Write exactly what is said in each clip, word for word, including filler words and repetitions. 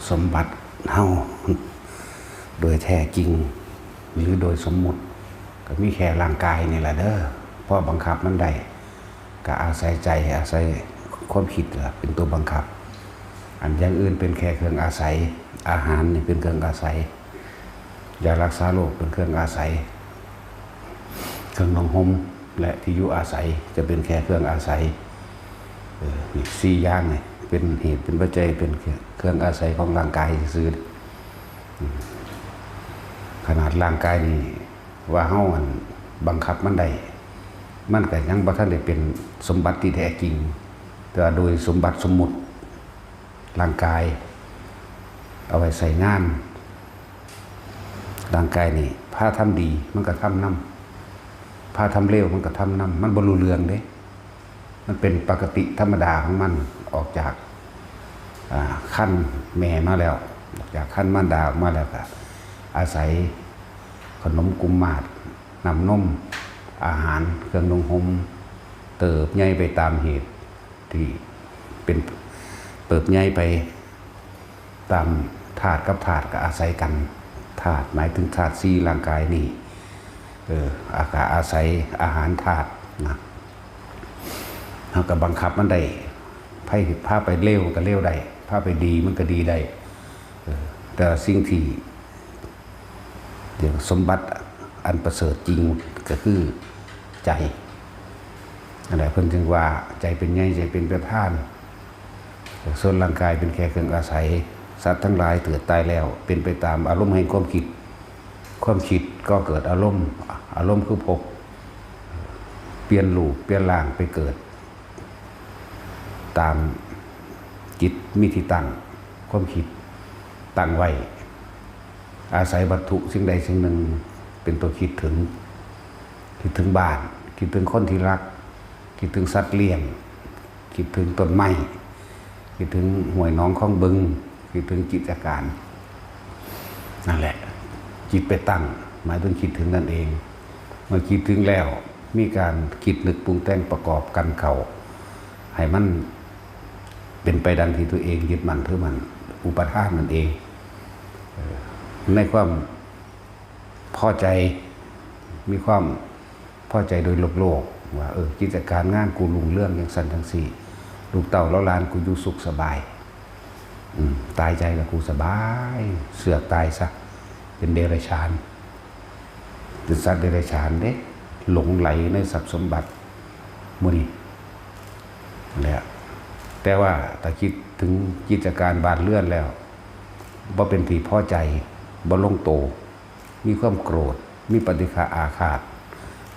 สมบัติเฮาโดยแท้จริง หรือโดยสมมุติ ก็มีแค่ร่างกายนี่แหละเด้อ เพราะบังคับมันได้ ก็อาศัยใจ อาศัยความคิดล่ะเป็นตัวบังคับ อันอย่างอื่นเป็นแค่เครื่องอาศัย อาหารนี่เป็นเครื่องอาศัย ยารักษาโรคเป็นเครื่องอาศัย เครื่องนุ่งห่มและที่อยู่อาศัยจะเป็นแค่เครื่องอาศัย เออนี่สี่อย่างนี่เป็นเหตุเป็นปัจจัยเป็นเครื่องอาศัยของร่างกายซื่อๆอืมขนาดร่างกายนี่ว่าเฮาอันบังคับมันได้ มันก็ยังบ่ทันได้เป็นสมบัติที่แท้จริง แต่ว่าโดยสมบัติสมมุติ ร่างกาย เอาไว้ใช้งาน ร่างกายนี่พาทำดีมันก็ทำนำ พาทำเลวมันก็ทำนำ มันบ่รู้เรื่องเด้ มันเป็นปกติธรรมดาของมัน ออกจากอ่าครรภ์แม่มาแล้ว ออกจากครรภ์มารดาออกมาแล้วก็อาศัยขนมกุมมาศ น้ำนม อาหาร เครื่องนุ่งห่ม เติบใหญ่ไปตามเหตุ ที่เป็นเติบใหญ่ไปตามธาตุกับธาตุก็อาศัยกัน ธาตุหมายถึงธาตุสี่ร่างกายนี่ เออ อาก็อาศัยอาหารธาตุนะ เฮาก็บังคับมันได้ ไผพาไปเลวก็เลวได้ พาไปดีมันก็ดีได้ เออ แต่สิ่งที่ เดี๋ยวสมบัติอันประเสริฐจริงก็คือใจ นั่นแหละเพิ่นจึงว่าใจเป็นใหญ่ ใจเป็นประธาน ส่วนร่างกายเป็นแค่เครื่องอาศัย สัตว์ทั้งหลายเกิดตายแล้ว เป็นไปตามอารมณ์แห่งความคิด ความคิดก็เกิดอารมณ์ อารมณ์คือภพ เปลี่ยนรูป เปลี่ยนร่างไปเกิด ตามจิตมีที่ตั้ง ความคิดตั้งไว้ อาศัยวัตถุสิ่งใดสิ่งหนึ่งเป็นตัวคิดถึง คิดถึงบ้าน คิดถึงคนที่รัก คิดถึงสัตว์เลี้ยง คิดถึงต้นไม้ คิดถึงห้วยหนองคลองบึง คิดถึงกิจการ นั่นแหละ จิตไปตั้ง หมายถึงคิดถึงนั่นเอง เมื่อคิดถึงแล้ว มีการคิดนึกปรุงแต่งประกอบกันเข้า ให้มันเป็นไปดังที่ตัวเองยึดมั่นถือมั่น อุปาทานนั่นเอง เอ่อในความพอใจ มีความพอใจโดยโลกๆ ว่า เออ กิจการงานกูรุ่งเรืองจังซั่นจังซี่ ลูกเต้าเหล่าหลานกูอยู่สุขสบาย อืม ตายใจแล้วกูสบาย เสือกตายซะ เป็นเดรัจฉาน เป็นสัตว์เดรัจฉานเด้ หลงใหลในทรัพย์สมบัติ มื้อนี้ นั่นแหละ แต่ว่าถ้าคิดถึงกิจการบ้านเรือนแล้ว บ่เป็นที่พอใจ บ่ลงโต มีความโกรธ มีปฏิฆะอาฆาต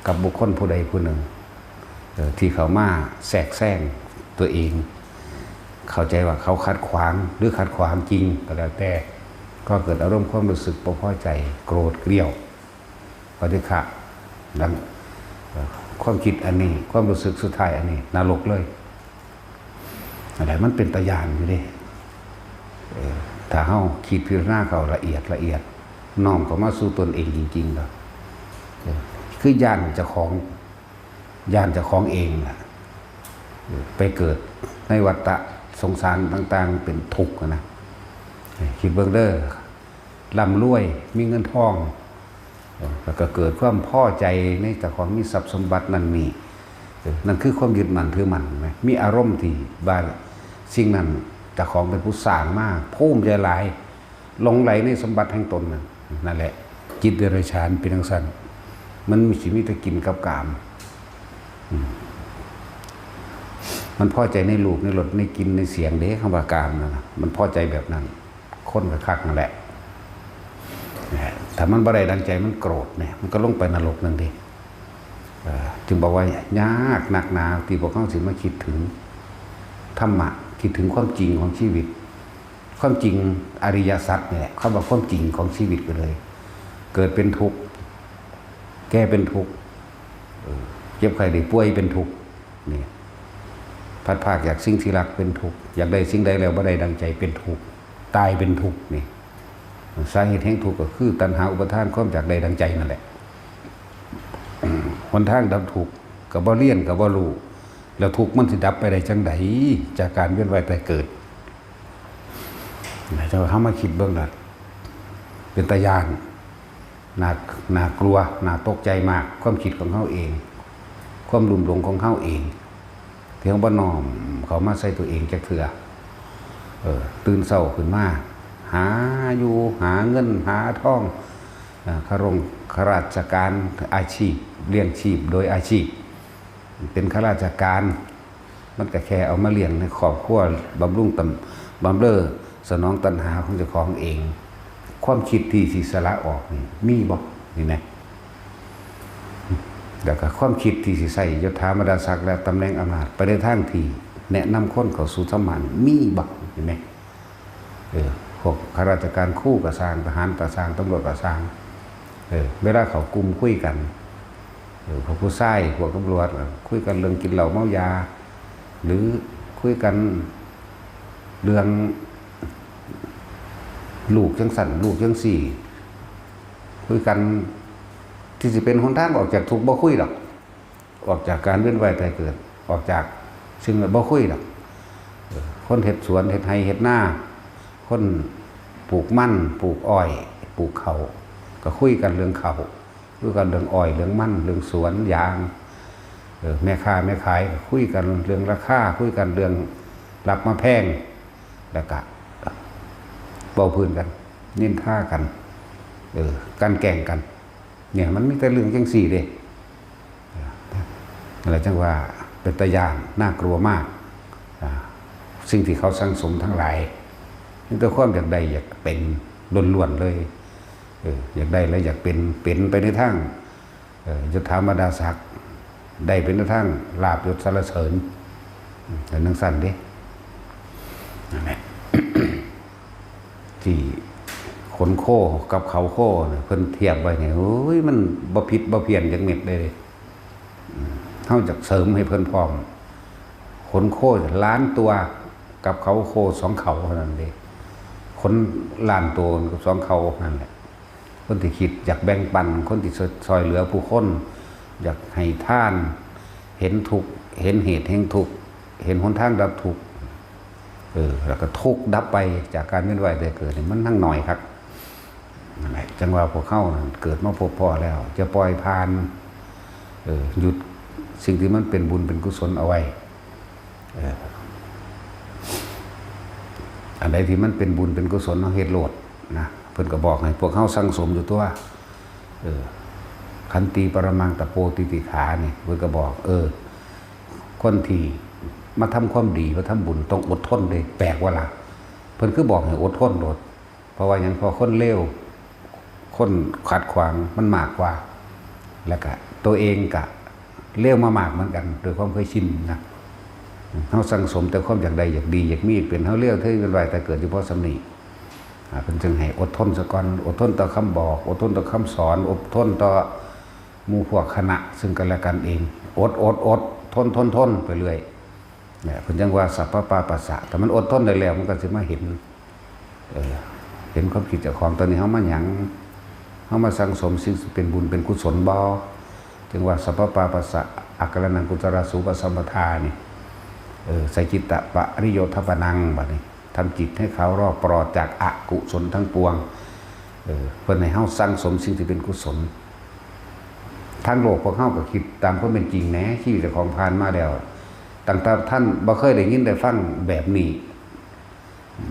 กับบุคคลผู้ใดผู้หนึ่ง เอ่อ ที่เข้ามาแทรกแซงตัวเอง เข้าใจว่าเขาขัดขวาง หรือขัดขวางจริงก็แล้วแต่ ก็เกิดอารมณ์ความรู้สึกบ่พอใจ โกรธเกลี้ยว ปฏิฆะ ดัง เอ่อ ความคิดอันนี้ ความรู้สึกสุดท้ายอันนี้ นรกเลย อะไร มันเป็นตาย่านอยู่เด้ เออ ถ้าเฮาคิดพิจารณาเข้าละเอียดละเอียด น้อมเข้ามาสู่ตนเองจริงๆ แล้ว เออ คือย่านเจ้าของ ย่านเจ้าของเองน่ะ เออ ไปเกิดในวัฏฏะสงสารต่างๆ เป็นทุกข์อะนะ เออ คิดเบิ่งเด้อ ร่ำรวย มีเงินทอง เออ แล้วก็เกิดความพอใจในเจ้าของมีทรัพย์สมบัตินั่นนี่ เออ นั่นคือความยึดมั่นถือมั่นนะ มีอารมณ์ที่ว่าสิ่งนั้นเจ้าของเป็นผู้สร้างมา ภูมิใจหลาย หลงใหลในสมบัติแห่งตนนั่น นั่นแหละ จิตเดรัจฉานเป็นจังซั่น มันมีชีวิตแต่กินกับกาม อืม มันพอใจในรูป ในรส ในกลิ่น ในเสียงเด้ คำว่ากามนั่นน่ะ มันพอใจแบบนั้น คนก็คักนั่นแหละ นะฮะ ถ้ามันบ่ได้ดังใจ มันโกรธเนี่ย มันก็ลงไปนรกนั่นเด้ เอ่อ จึงบอกว่ายากนักหนาที่พวกเขาสิมาคิดถึงธรรมะ คิดถึงความจริงของชีวิต ความจริงอริยสัจนี่แหละ คำว่าความจริงของชีวิตก็เลย เกิดเป็นทุกข์ แก่เป็นทุกข์ เออ เจ็บไข้ได้ป่วยเป็นทุกข์ นี่ พลัดพรากจากสิ่งที่รักเป็นทุกข์ อยากได้สิ่งใดแล้วบ่ได้ดังใจเป็นทุกข์ ตายเป็นทุกข์ นี่ สาเหตุแห่งทุกข์ก็คือตัณหาอุปาทานความอยากได้ดังใจนั่นแหละ หนทางดับทุกข์ก็บ่เรียนก็บ่รู้ แล้วทุกข์มันสิดับไปได้จังใด จากการเวียนว่ายตายเกิด เจ้าเฮามาคิดเบิ่งล่ะ เป็นตาย้าน น่า น่ากลัว น่าตกใจมาก ความคิดของเฮาเอง ความลุ่มหลงของเฮาเอง ที่เฮาบ่น้อมเข้ามาใส่ตัวเองจักเทื่อ เออ ตื่นเช้าขึ้นมา หาอยู่ หาเงิน หาทอง อ่า ข้ารงข้าราชการ อาชีพ เลี้ยงชีพโดยอาชีพ เป็นข้าราชการ มันก็แค่เอามาเลี้ยงในครอบครัว บำรุงตำ บำเรอสนองตัณหาของเจ้าของเอง ความคิดที่สิสละออกนี่มีบ่ นี่นะ แล้วก็ความคิดที่สิใส่ยศถาบรรดาศักดิ์และตำแหน่งอำนาจ ไปในทางที่แนะนำคนเข้าสู่ธรรมะนี่มีบ่ เห็นไหม เออ พวกข้าราชการ ครูก็ซ่าง ทหารก็ซ่าง ตำรวจก็ซ่าง เออ เวลาเขากลุ่มคุยกัน เออ พวกผู้ชาย พวกตำรวจ คุยกันเรื่องกินเหล้าเมายา หรือคุยกันเรื่องลูกจังซั่น ลูกจังซี่ คุยกันที่สิเป็นหนทางออกจากทุกข์ บ่คุยดอก ออกจากการเวียนว่ายตายเกิด ออกจากสิ่งนั้น บ่คุยดอก เออ คนเฮ็ดสวน เฮ็ดไร่ เฮ็ดนา คนปลูกมัน ปลูกอ้อย ปลูกข้าว ก็คุยกันเรื่องข้าว คุยกันเรื่องอ้อย เรื่องมัน เรื่องสวนยาง เออ แม่ค้าแม่ขายก็คุยกันเรื่องราคา คุยกันเรื่องรับมาแพง แล้วก็เว้าพื้นกัน นินทากัน เออ กลั่นแกล้งกัน เนี่ย มันมีแต่เรื่องจังซี่เด้ อะไรจังว่าเป็นตาย้าน น่ากลัวมาก อ่า สิ่งที่เขาสั่งสมทั้งหลาย มีแต่ความอยากได้อยากเป็นล้วนๆเลย เออ อยากได้แล้วอยากเป็น เป็นไปในทาง เออ ยศถาบรรดาศักดิ์ ได้เป็นในทางลาภยศสรรเสริญ อืม แต่จังซั่นเด้ นั่นแหละ ที่ขนโคกับเขาโคน่ะ เพิ่นเทียบไว้นี่ โอ้ย มันบ่ผิดบ่เพี้ยนจักเม็ดเลย อืม เฮาจักเสริมให้เพิ่นพร้อม ขนโคล้านตัวกับเขาโคสองเขาเท่านั้นเด้ ขนล้านตัวกับสองเขานั่นแหละ คนที่คิดอยากแบ่งปัน คนที่ช่วย ช่วยเหลือผู้คน อยากให้ทาน เห็นทุกข์ เห็นเหตุแห่งทุกข์ เห็นหนทางดับทุกข์ เออ แล้วก็ทุกข์ดับไปจากการเวียนว่ายตายเกิดนี่ มันทั้งน้อยคัก นั่นแหละ จังว่าพวกเฮานั่นเกิดมาพบพ้อแล้ว จะปล่อยผ่าน เออ หยุดสิ่งที่มันเป็นบุญเป็นกุศลเอาไว้ เออ อันใดที่มันเป็นบุญเป็นกุศล เฮาเฮ็ดโลดนะ เพิ่นก็บอกให้พวกเฮาสั่งสมอยู่ตัว เออ ขันติปรมังตะโปติติขานี่ เพิ่นก็บอก เออ คนที่มาทำความดี มาทำบุญ ต้องอดทนเด้ แปลกว่าล่ะ เพิ่นคือบอกให้อดทนโลด เพราะว่าหยัง เพราะคนเลว คนขัดขวางมันมากกว่า แล้วก็ตัวเองก็เลวมามากเหมือนกัน โดยความเคยชินนะ เฮาสั่งสมแต่ความอยากได้ อยากดี อยากมี เป็นเฮาเลวเท่าเวียนว่ายตายเกิดอยู่พอส่ำนี้ อ่า เพิ่นจึงให้อดทนซะก่อน อดทนต่อคำบอก อดทนต่อคำสอน อดทนต่อหมู่พวกคณะซึ่งกันและกันเอง อด อด อด ทน ทน ทนไปเรื่อย เนี่ย เพิ่นจังว่าสัพพะปาปัสสะ แต่มันอดทนได้แล้ว มันก็สิมาเห็น เออ เห็นความคิดเจ้าของ ตอนนี้เฮามาหยัง เฮามาสั่งสมสิ่งที่เป็นบุญเป็นกุศลบ่ จึงว่าสัพพะปาปัสสะ อาการนังกุศลาสูปสัมปทานี่ เออ ใส่จิตตะปริโยธปนัง บัดนี้ ทำจิตให้ขาวรอบปลอดจากอกุศลทั้งปวง เออ เพิ่นให้เฮาสั่งสมสิ่งที่เป็นกุศล ทางโลกพวกเฮาก็คิดตามความเป็นจริงแหน่ ชีวิตเจ้าของผ่านมาแล้ว ตั้งแต่ท่านบ่เคยได้ยินได้ฟังแบบนี้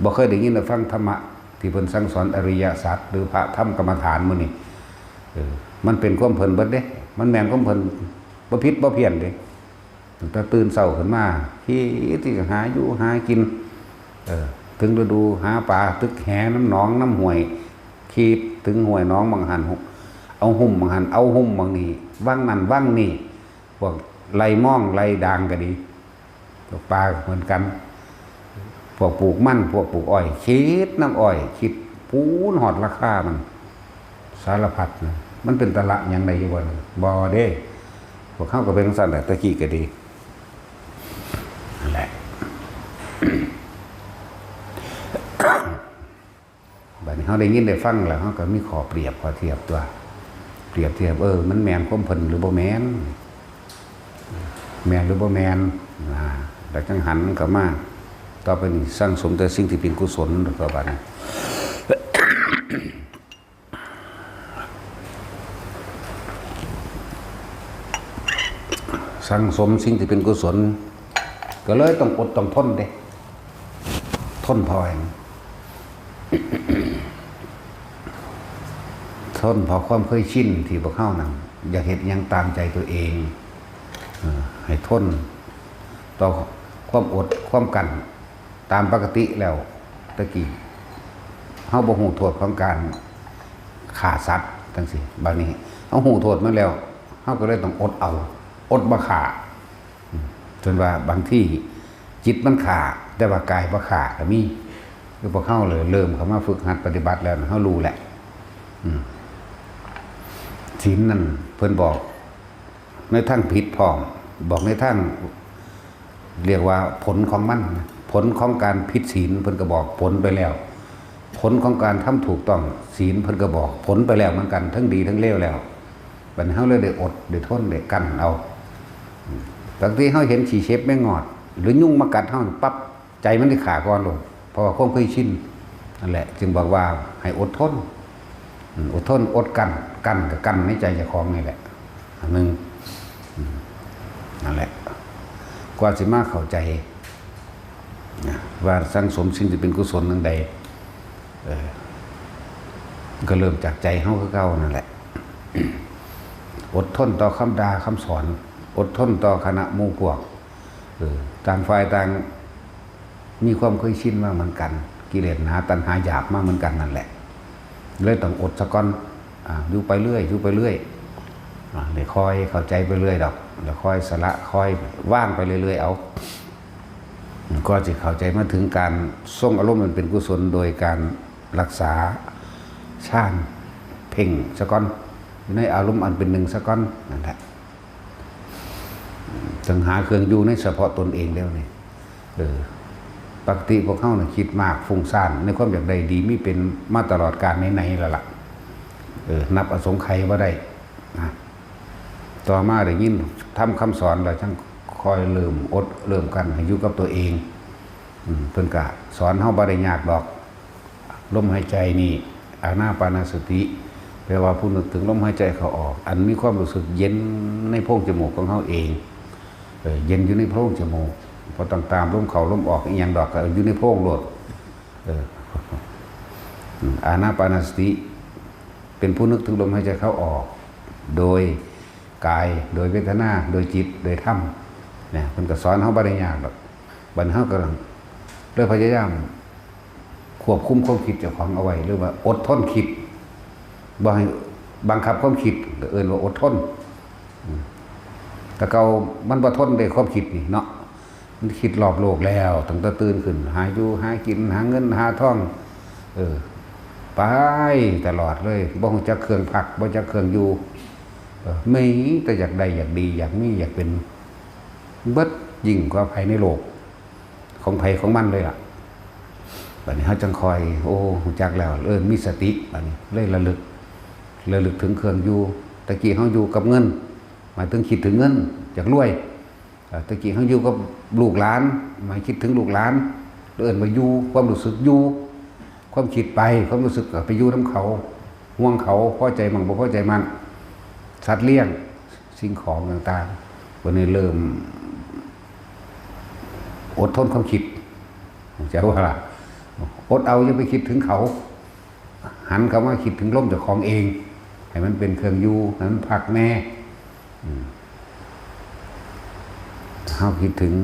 บ่เคยได้ยินได้ฟังธรรมะที่เพิ่นสั่งสอนอริยสัจหรือพระธรรมกรรมฐานมื้อนี้ เออ มันเป็นความเพิ่นเบิดเด้ มันแม่นความเพิ่น บ่ผิดบ่เพี้ยนเด้ ตั้งแต่ตื่นเช้าขึ้นมา คิดที่จะหาอยู่หากิน เออ ถึงฤดูหาปลา ตึกแหนำหนองนำห้วย คิดถึงห้วยหนองหม่องหั่น เอาหุ่มหม่องหั่น เอาหุ่มหม่องนี้ วังนั่นวังนี้ พวกไล่มองไล่ด่างก็ดี พวกปลาก็เหมือนกัน พวกปลูกมัน พวกปลูกอ้อย คิดนำอ้อย คิดปูนฮอดราคามัน สารพัดนะ มันเป็นตาละหยังได้อยู่บ่ล่ะ บ่เด้ พวกเฮาก็เป็นจั่งซั่นแหละ แต่กี้ก็ดี นั่นแหละ บัดนี้เฮาได้ยินได้ฟังแล้ว เฮาก็มีข้อเปรียบข้อเทียบตัว เปรียบเทียบ เออ มันแม่นความเพิ่นหรือบ่แม่น แม่นหรือบ่แม่น อ่า แล้วจั่งหันเข้ามา ต่อไปนี้สั่งสมแต่สิ่งที่เป็นกุศลต่อไปนี้ สั่งสมสิ่งที่เป็นกุศล ก็เลยต้องอดต้องทนเด้ ทนเพราะหยัง ทนเพราะความเคยชินที่พวกเฮานั้นอยากเฮ็ดหยังตามใจตัวเอง เออ ให้ทนต่อความอดความกลั้นตามปกติแล้ว ตะกี้เฮาบ่ฮู้โทษของการฆ่าสัตว์จังซี้ บัดนี้เฮาฮู้โทษมันแล้ว เฮาก็เลยต้องอดเอา อดบ่ฆ่า อืม จนว่าบางทีจิตมันฆ่า แต่ว่ากายบ่ฆ่าก็มี คือพวกเฮาเลยเริ่มเข้ามาฝึกหัดปฏิบัติแล้วนะ เฮารู้แหละ อืม ศีลนั่นเพิ่นบอกในทางผิดพร้อม บอกในทาง เรียกว่าผลของมัน ผลของการผิดศีลเพิ่นก็บอกผลไปแล้ว ผลของการทำถูกต้องศีลเพิ่นก็บอกผลไปแล้วเหมือนกัน ทั้งดีทั้งเลวแล้ว บัดนี้เฮาเลยได้อดได้ทนได้กลั้นเอา บางทีเฮาเห็นขี้เข็บแมงงอด หรือยุงมากัดเฮาปั๊บ ใจมันสิฆ่าก่อนโลด เพราะว่าความเคยชิน นั่นแหละ จึงบอกว่าให้อดทน อืม อดทน อดกลั้น กลั้นก็กลั้นในใจเจ้าของนี่แหละ อันหนึ่ง อืม นั่นแหละ กว่าสิมาเข้าใจ นะ ว่าสั่งสมสิ่งที่เป็นกุศลนั่นใด เออ ก็เริ่มจากใจเฮาคือเก่านั่นแหละ อดทนต่อคำด่าคำสอน อดทนต่อคณะหมู่พวก เออ ต่างฝ่ายต่างมีความเคยชินมาเหมือนกัน กิเลสหนาตัณหาหยาบมาเหมือนกันนั่นแหละ เลยต้องอดซะก่อน อ่า อยู่ไปเรื่อย อยู่ไปเรื่อย อ่า เดี๋ยวค่อยเข้าใจไปเรื่อยดอก เดี๋ยวค่อยสละ ค่อยว่างไปเรื่อยๆ เอา ก็สิเข้าใจมาถึงการทรงอารมณ์อันเป็นกุศลโดยการรักษาฌานเพ่งซะก่อน อยู่ในอารมณ์อันเป็นหนึ่งซะก่อน นั่นแหละ ต้องหาเครื่องอยู่ในเฉพาะตนเองแล้วนี่ เออ ปกติพวกเฮาน่ะคิดมาก ฟุ้งซ่าน ในความอยากได้ดีมีเป็นมาตลอดกาลไหนๆ แล้วล่ะ เออ นับอสงไขยบ่ได้ นะ ต่อมาได้ยินธรรมคำสอนแล้ว จั่งค่อยเริ่มอด เริ่มกลั้นให้อยู่กับตัวเอง อืม เพิ่นก็สอนเฮาบ่ได้ยากดอก ลมหายใจนี่ อานาปานสติ แปลว่าผู้นึกถึงลมหายใจเข้าออก อันมีความรู้สึกเย็นในโพรงจมูกของเฮาเอง เออ เย็นอยู่ในโพรงจมูก บ่ต้องตามลมเข้าลมออกอิหยังดอก ก็อยู่ในโพรงโลด เออ อืม อานาปานสติ เป็นผู้นึกถึงลมหายใจเข้าออก โดยกาย โดยเวทนา โดยจิต โดยธรรม เนี่ย เพิ่นก็สอนเฮาบ่ได้ยากดอก บัดเฮากำลัง เลยพยายามควบคุมความคิดเจ้าของเอาไว้ หรือว่าอดทนคิด บ่ให้บังคับความคิด ก็เอิ้นว่าอดทน อืม แต่เก่ามันบ่ทนเด้ความคิดนี่เนาะ มันคิดรอบโลกแล้ว ตั้งแต่ตื่นขึ้น หาอยู่หากิน หาเงินหาทอง เออ ไปตลอดเลย บ่รู้จักเครื่องพัก บ่รู้จักเครื่องอยู่ เออ มีแต่อยากได้อยากดี อยากมีอยากเป็น เบิดยิ่งกว่าไผในโลก ของไผของมันเลยล่ะ บัดนี้เฮาจั่งค่อย โอ้ รู้จักแล้ว เออ มีสติ บัดนี้เลยระลึก ระลึกถึงเครื่องอยู่ ตะกี้เฮาอยู่กับเงิน หมายถึงคิดถึงเงิน อยากรวย เอ่อ ตะกี้เฮาอยู่กับลูกหลาน หมายคิดถึงลูกหลาน เอิ้นว่าอยู่ ความรู้สึกอยู่ ความคิดไป ความรู้สึกก็ไปอยู่นำเขา ห่วงเขา พอใจมั่งบ่พอใจมั่ง สัตว์เลี้ยง สิ่งของต่างๆ บัดนี้เริ่มอดทนความคิด เข้าใจบ่ล่ะ อดเอาอย่าไปคิดถึงเขา หันเข้ามาคิดถึงลมเจ้าของเอง ให้มันเป็นเครื่องอยู่ ให้มันพักแน่ อืม เฮาคิดถึง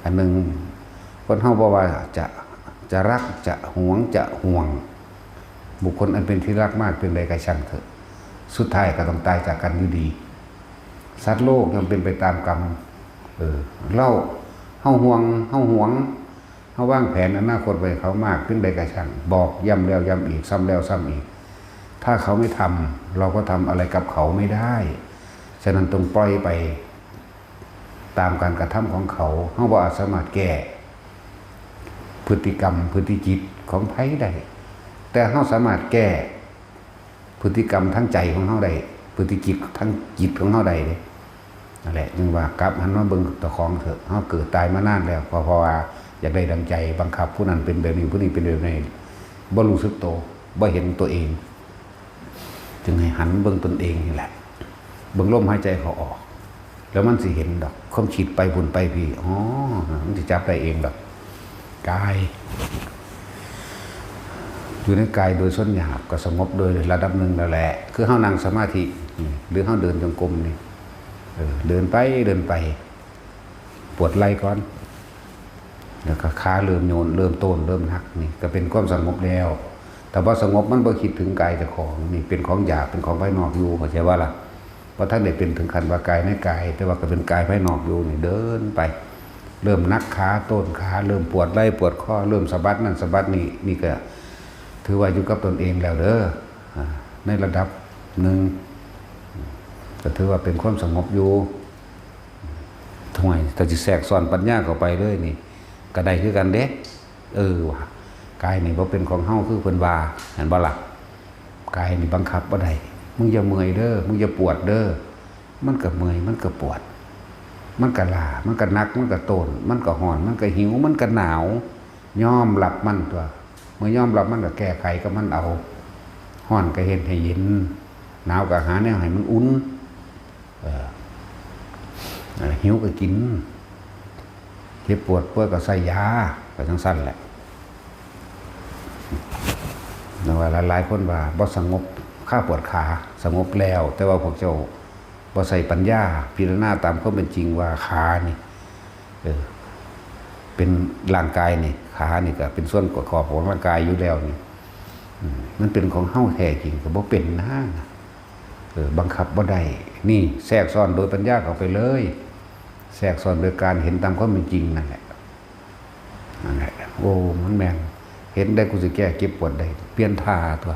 อันหนึ่ง คนเฮาบ่ว่าจะ จะรัก จะหวง จะห่วง บุคคลอันเป็นที่รักมากเพียงใดก็ช่างเถอะ สุดท้ายก็ต้องตายจากกันอยู่ดี สัตว์โลกย่อมเป็นไปตามกรรม เออ เฮา เฮาห่วง เฮาหวง เฮาวางแผนอนาคตไว้เขามากเพียงใดก็ช่าง บอกย้ำแล้วย้ำอีก ซ้ำแล้วซ้ำอีก ถ้าเขาไม่ทำ เราก็ทำอะไรกับเขาไม่ได้ ฉะนั้นต้องปล่อยไปตามการกระทำของเขา เฮาบ่อาจสามารถแก้พฤติกรรม พฤติจิตของไผได้ แต่เฮาสามารถแก้พฤติกรรมทางใจของเฮาได้ พฤติจิตทางจิตของเฮาได้เด้ นั่นแหละ จึงว่ากลับหันมาเบิ่งเจ้าของเถอะ เฮาเกิดตายมานานแล้ว เพราะ เพราะว่า อยากได้ดังใจ บังคับผู้นั้นเป็นแบบนี้ ผู้นี้เป็นแบบนี้ บ่รู้สึกโต บ่เห็นตัวเอง จึงให้หันเบิ่งตนเองนี่แหละ เบิ่งลมหายใจเข้าออก แล้วมันสิเห็นดอก ความคิดไปพุ่นไปพี้ อ๋อ มันสิจับได้เองดอก กาย อยู่ในกายโดยส่วนหยาบก็สงบโดยระดับหนึ่งแล้วแหละ คือเฮานั่งสมาธินี่ หรือเฮาเดินจงกรมนี่ เออ เดินไป เดินไป ปวดไหล่ก่อน แล้วก็ขาเริ่มโยน เริ่มโต้น เริ่มหนัก นี่ก็เป็นความสงบแล้ว แต่ว่าสงบมันบ่คิดถึงกายเจ้าของ นี่เป็นของหยาบ เป็นของภายนอกอยู่ เข้าใจว่าล่ะ บ่ทันได้เป็นถึงขั้นว่ากายในกาย แต่ว่าก็เป็นกายภายนอกอยู่ นี่เดินไป เริ่มหนักขา โต้นขา เริ่มปวดไหล่ ปวดคอ เริ่มสะบัดนั่นสะบัดนี่ นี่ก็ถือว่าอยู่กับตนเองแล้วเด้อ อ่า ในระดับหนึ่ง ก็ถือว่าเป็นความสงบอยู่ ถ้วย ถ้าสิแทรกซ้อนปัญญาเข้าไปเลยนี่ ก็ได้คือกันเด้ เออว่ะ กายนี่บ่เป็นของเฮาคือเพิ่นว่า เห็นบ่ล่ะ กายนี่บังคับบ่ได้ มึงอย่าเมื่อยเด้อ มึงอย่าปวดเด้อ มันก็เมื่อย มันก็ปวด มันก็ล้า มันก็หนัก มันก็โต้น มันก็ร้อน มันก็หิว มันก็หนาว ยอมรับมันตั๊ว เมื่อยอมรับมันก็แก้ไขกับมันเอา ร้อนก็เฮ็ดให้เย็น หนาวก็หาแนวให้มันอุ่น เออ เออ หิวก็กิน เจ็บปวดป่วยก็ใส่ยา ก็จั่งซั้นแหละ แต่ว่าหลายๆคนว่าบ่สงบ คาปวดขา สงบแล้ว แต่ว่าพวกเจ้าบ่ใส่ปัญญา พิจารณาตามความเป็นจริงว่าขานี่ เออ เป็นร่างกายนี่ ขานี่ก็เป็นส่วนประกอบของร่างกายอยู่แล้วนี่ อืม มันเป็นของเฮาแท้จริงก็บ่เป็นนะ เออ บังคับบ่ได้ นี่แทรกซ้อนโดยปัญญาเข้าไปเลย แทรกซ้อนโดยการเห็นตามความเป็นจริงนั่นแหละ นั่นแหละ โอ้ มันแม่น เห็นได้กูสิแก้เจ็บปวดได้ เปลี่ยนท่าตั๊ว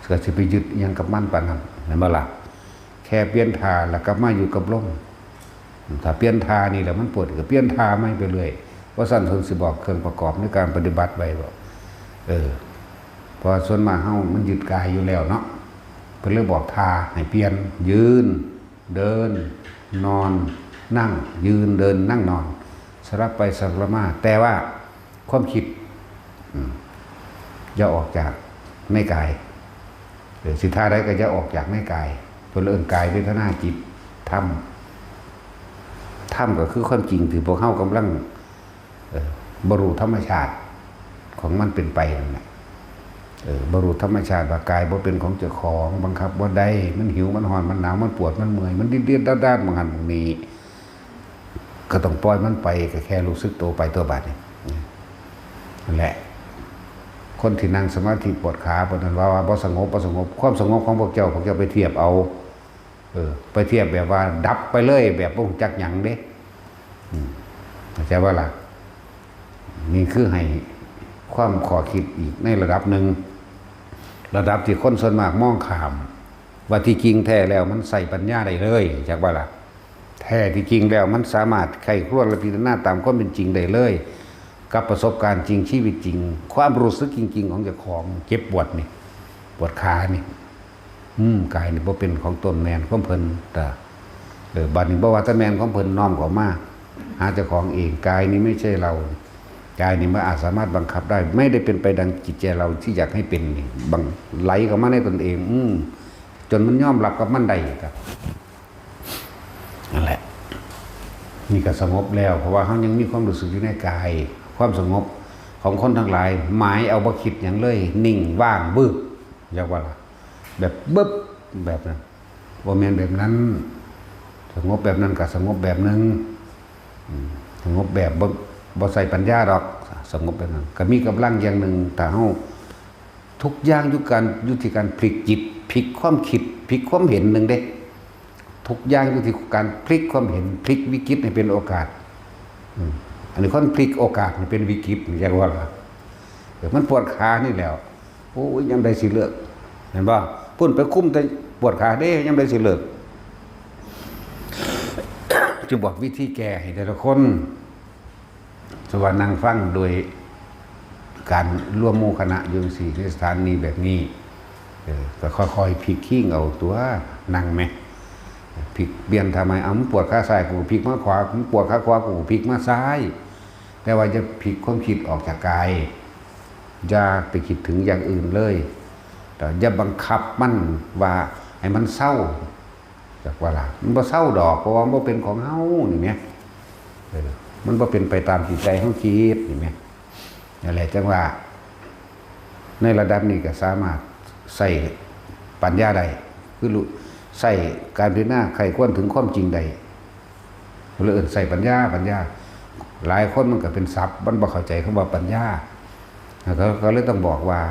ก็สิไปยึดอิหยังกับมันปานนั้น แม่นบ่ล่ะ แค่เปลี่ยนท่าแล้วกลับมาอยู่กับลม ถ้าเปลี่ยนท่านี่แล้วมันปวด ก็เปลี่ยนท่าใหม่ไปเรื่อย ว่าซั่นเพิ่นสิบอกเครื่องประกอบในการปฏิบัติไว้บ่ เออ เพราะว่าส่วนมากเฮามันยึดกายอยู่แล้วเนาะ เพิ่นเลยบอกท่าให้เปลี่ยน ยืน เดิน นอน นั่ง ยืน เดิน นั่ง นอน สลับไปสลับมา แต่ว่าความคิด อืม อย่าออกจากในกาย เออ สิท่าใดก็อย่าออกจากในกาย เพิ่นเอิ้นกาย เวทนา จิต ธรรม ธรรมก็คือความจริงที่พวกเฮากำลัง เออ บ่รู้ธรรมชาติของมันเป็นไปนั่นแหละ เออ บ่รู้ธรรมชาติว่ากายบ่เป็นของเจ้าของ บังคับบ่ได้ มันหิว มันร้อน มันหนาว มันปวด มันเมื่อย มันดิ้นๆด้านๆ หม่องหั้นหม่องนี้ ก็ต้องปล่อยมันไป ก็แค่รู้สึกตัวไปตั๊วบาดนี้ นั่นแหละ คนที่นั่งสมาธิปวดขา ปานนั้นว่า ว่าบ่สงบ บ่สงบ ความสงบของพวกเจ้า พวกเจ้าไปเทียบเอา เออ ไปเทียบแบบว่าดับไปเลย แบบบ่รู้จักหยังเด้ อืม เข้าใจบ่ล่ะ นี่คือให้ความข้อคิดอีกในระดับหนึ่ง ระดับที่คนส่วนมากมองข้าม ว่าที่จริงแท้แล้วมันใส่ปัญญาได้เลย จักบ่ล่ะ แท้ที่จริงแล้วมันสามารถใคร่ครวญและพิจารณาตามความเป็นจริงได้เลย กับประสบการณ์จริง ชีวิตจริง ความรู้สึกจริงๆของเจ้าของ เจ็บปวดนี่ ปวดขานี่ อืม กายนี่บ่เป็นของตนแม่นของเพิ่น แต่ เออ บัดนี้บ่ว่าแต่แม่นของเพิ่น น้อมเข้ามาหาเจ้าของเอง กายนี้ไม่ใช่เรา กายนี้ไม่อาจสามารถบังคับได้ ไม่ได้เป็นไปดังจิตใจเราที่อยากให้เป็นนี่ บัง ไหลเข้ามาในตนเอง อืม จนมันยอมรับกับมันได้ครับ นั่นแหละ นี่ก็สงบแล้ว เพราะว่าเฮายังมีความรู้สึกอยู่ในกาย ความสงบของคนทั้งหลาย หมายเอาบ่คิดหยังเลย นิ่งว่างวืบ เรียกว่าล่ะ แบบบึบ แบบนั้น บ่แม่นแบบนั้น สงบแบบนั้นก็สงบแบบหนึ่ง อืม สงบแบบบ่ บ่ใส่ปัญญาดอก สงบแบบนั้น ก็มีกำลังอย่างหนึ่ง ถ้าเฮา ทุกอย่างอยู่การ อยู่ที่การพลิกจิต พลิกความคิด พลิกความเห็นหนึ่งเด้ ทุกอย่างอยู่ที่การพลิกความเห็น พลิกวิกฤตให้เป็นโอกาส อืม อันนี้คนพลิกโอกาสให้เป็นวิกฤต นี่จักว่าล่ะ เออ มันปวดขานี่แหล้ว โอ้ย ยามใดสิเลิก เห็นบ่ พุ่นไปคุมแต่ปวดขาเด้ ยามใดสิเลิก จะบอกวิธีแก้ให้แต่ละคน สว่านั่งฟังโดยการรวมหมู่คณะอยู่จั่งซี้ ในสถานีแบบนี้ เออ ก็ค่อยๆพลิกคิงเอาตั๊ว นั่งแหม พลิกเปลี่ยนท่าใหม่ เอา มันปวดขาซ้าย กูก็พลิกมาขวา มันปวดขาขวา กูก็พลิกมาซ้าย แต่ว่าอย่าพลิกความคิดออกจากกาย อย่าไปคิดถึงอย่างอื่นเลย แต่อย่าบังคับมันว่าให้มันเศร้า จักว่าล่ะ มันบ่เศร้าดอก เพราะว่ามันบ่เป็นของเฮานี่แหม เออ มันบ่เป็นไปตามที่ใจเฮาคิดนี่แหม นั่นแหละจังว่า ในระดับนี้ก็สามารถใช้ปัญญาได้ คือรู้ ใช้การพิจารณาใคร่ครวญถึงความจริงได้ เพิ่นเลยเอิ้นใช้ปัญญา ปัญญา หลายคนมันก็เป็นศัพท์ มันบ่เข้าใจคำว่าปัญญา แล้วก็ ก็เลยต้องบอกว่า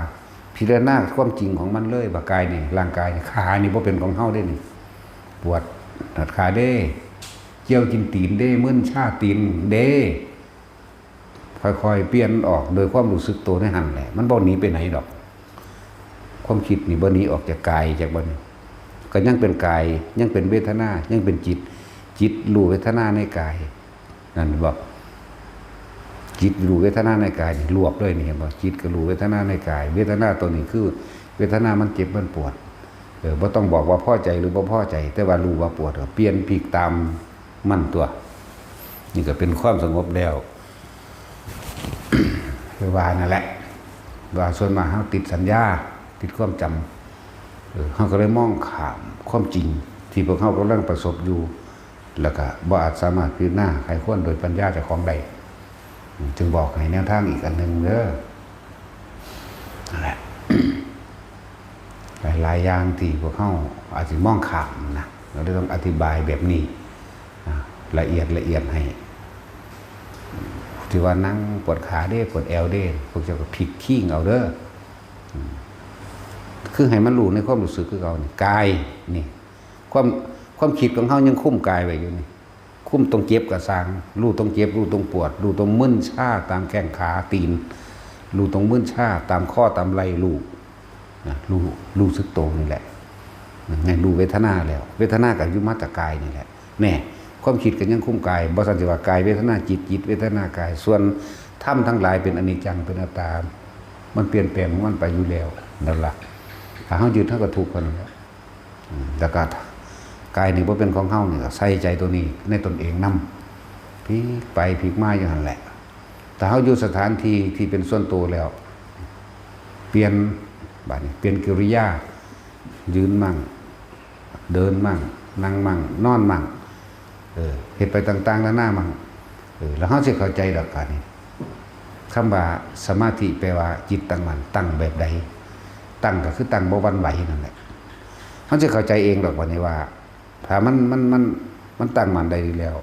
พิจารณาความจริงของมันเลย ว่ากายนี่ ร่างกายนี่ ขานี่บ่เป็นของเฮาเด้นี่ ปวดขาเด้ เกี่ยวกินตีนเด้ มึนชาตีนเด้ ค่อยๆ เปลี่ยนออกโดยความรู้สึกตัวในหั่นแหละ มันบ่หนีไปไหนดอก ความคิดนี่บ่หนีออกจากกาย จากบ่นี่ ก็ยังเป็นกาย ยังเป็นเวทนา ยังเป็นจิต จิตรู้เวทนาในกาย นั่นบอก จิตรู้เวทนาในกายนี่ รวบเลยนี่ เห็นบ่ จิตก็รู้เวทนาในกาย เวทนาตัวนี้คือ เวทนามันเจ็บมันปวด เออ บ่ต้องบอกว่าพอใจหรือบ่พอใจ แต่ว่ารู้ว่าปวด ก็เปลี่ยนพลิกตามมันตัว นี่ก็เป็นความสงบแล้ว คือว่านั่นแหละ ว่าส่วนมากเฮาติดสัญญา ติดความจำ เออ เฮาก็เลยมองข้ามความจริง ที่พวกเฮากำลังประสบอยู่ แล้วก็บ่อาจสามารถพิจารณาไขควรโดยปัญญาเจ้าของได้ จึงบอกให้แนวทางอีกอันหนึ่งเด้อ นั่นแหละ หลายๆ อย่างที่พวกเฮาอาจสิมองข้ามนะ เราเลยต้องอธิบายแบบนี้ อ่ะ ละเอียดละเอียดให้ ที่ว่านั่งปวดขาเด้ ปวดแอวเด้ พวกเจ้าก็พลิกคิงเอาเด้อ อืม คือให้มันรู้ในความรู้สึกคือเก่านี่ กายนี่ ความ ความคิดของเฮายังคุมกายไว้อยู่นี่ คุมตรงเจ็บก็ซ่าง รู้ตรงเจ็บ รู้ตรงปวด รู้ตรงมึนชาตามแข้งขาตีน รู้ตรงมึนชาตามข้อตามไหล่ รู้ นะ รู้ รู้สึกตัวนี่แหละ นั่นรู้เวทนาแล้ว เวทนาก็อยู่มาจากกายนี่แหละ แน่ ความคิดก็ยังคุมกาย บ่ซั่นสิว่ากายเวทนาจิต จิตเวทนากาย ส่วนธรรมทั้งหลายเป็นอนิจจัง เป็นอนัตตา มันเปลี่ยนแปลงของมันไปอยู่แล้ว นั่นล่ะ ถ้าเฮายึดเฮาก็ทุกข์เท่านั้นแหละ อืม แล้วก็กายนี่บ่เป็นของเฮานี่ก็ใส่ใจตัวนี้ในตนเองนำ พลิกไปพลิกมาอยู่หั่นแหละ ถ้าเฮาอยู่สถานที่ที่เป็นส่วนตัวแล้ว เปลี่ยน บัดนี้เปลี่ยนกิริยา ยืนมั่ง เดินมั่ง นั่งมั่ง นอนมั่ง เออ เฮ็ดไปต่างๆ นานามั่ง เออ แล้วเฮาสิเข้าใจดอก บาดนี้ คำว่าสมาธิแปลว่าจิตตั้งมั่น ตั้งแบบใด ตั้งก็คือตั้งบ่หวั่นไหวนั่นแหละ เฮาสิเข้าใจเองดอก บาดนี้ว่า ถ้ามัน มัน มัน มันตั้งมั่นได้ดีแล้ว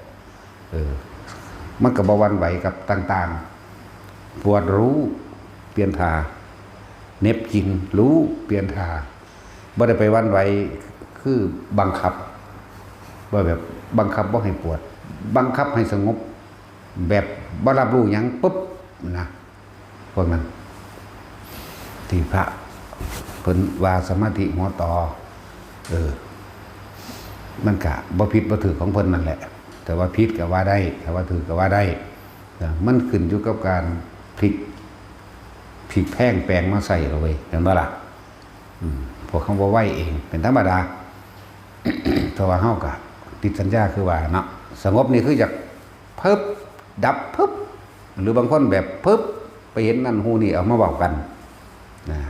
เออ มันก็บ่หวั่นไหวกับต่างๆ ปวดรู้ เปลี่ยนท่า เหน็บกินรู้ เปลี่ยนท่า บ่ได้ไปหวั่นไหว คือบังคับ ว่าแบบบังคับบ่ให้ปวด บังคับให้สงบ แบบบ่รับรู้หยังปุ๊บนะ พวกนั้น ที่พระเพิ่นว่าสมาธิหัวต่อ เออ มันกะบ่ผิดบ่ถูกของเพิ่นนั่นแหละ แต่ว่าผิดก็ว่าได้ แต่ว่าถูกก็ว่าได้ นะ มันขึ้นอยู่กับการพลิก พลิกแพลงแปลงมาใส่เอาเว้ย เห็นบ่ล่ะ อืม พวกเฮาบ่ไหวเอง เป็นธรรมดา แต่ว่าเฮากะติดสัญญาคือว่าเนาะ สงบนี่คืออยาก พึบ ดับ พึบ หรือบางคนแบบ พึบ ไปเห็นนั่นฮู้นี่ เอามาเว้ากัน นะ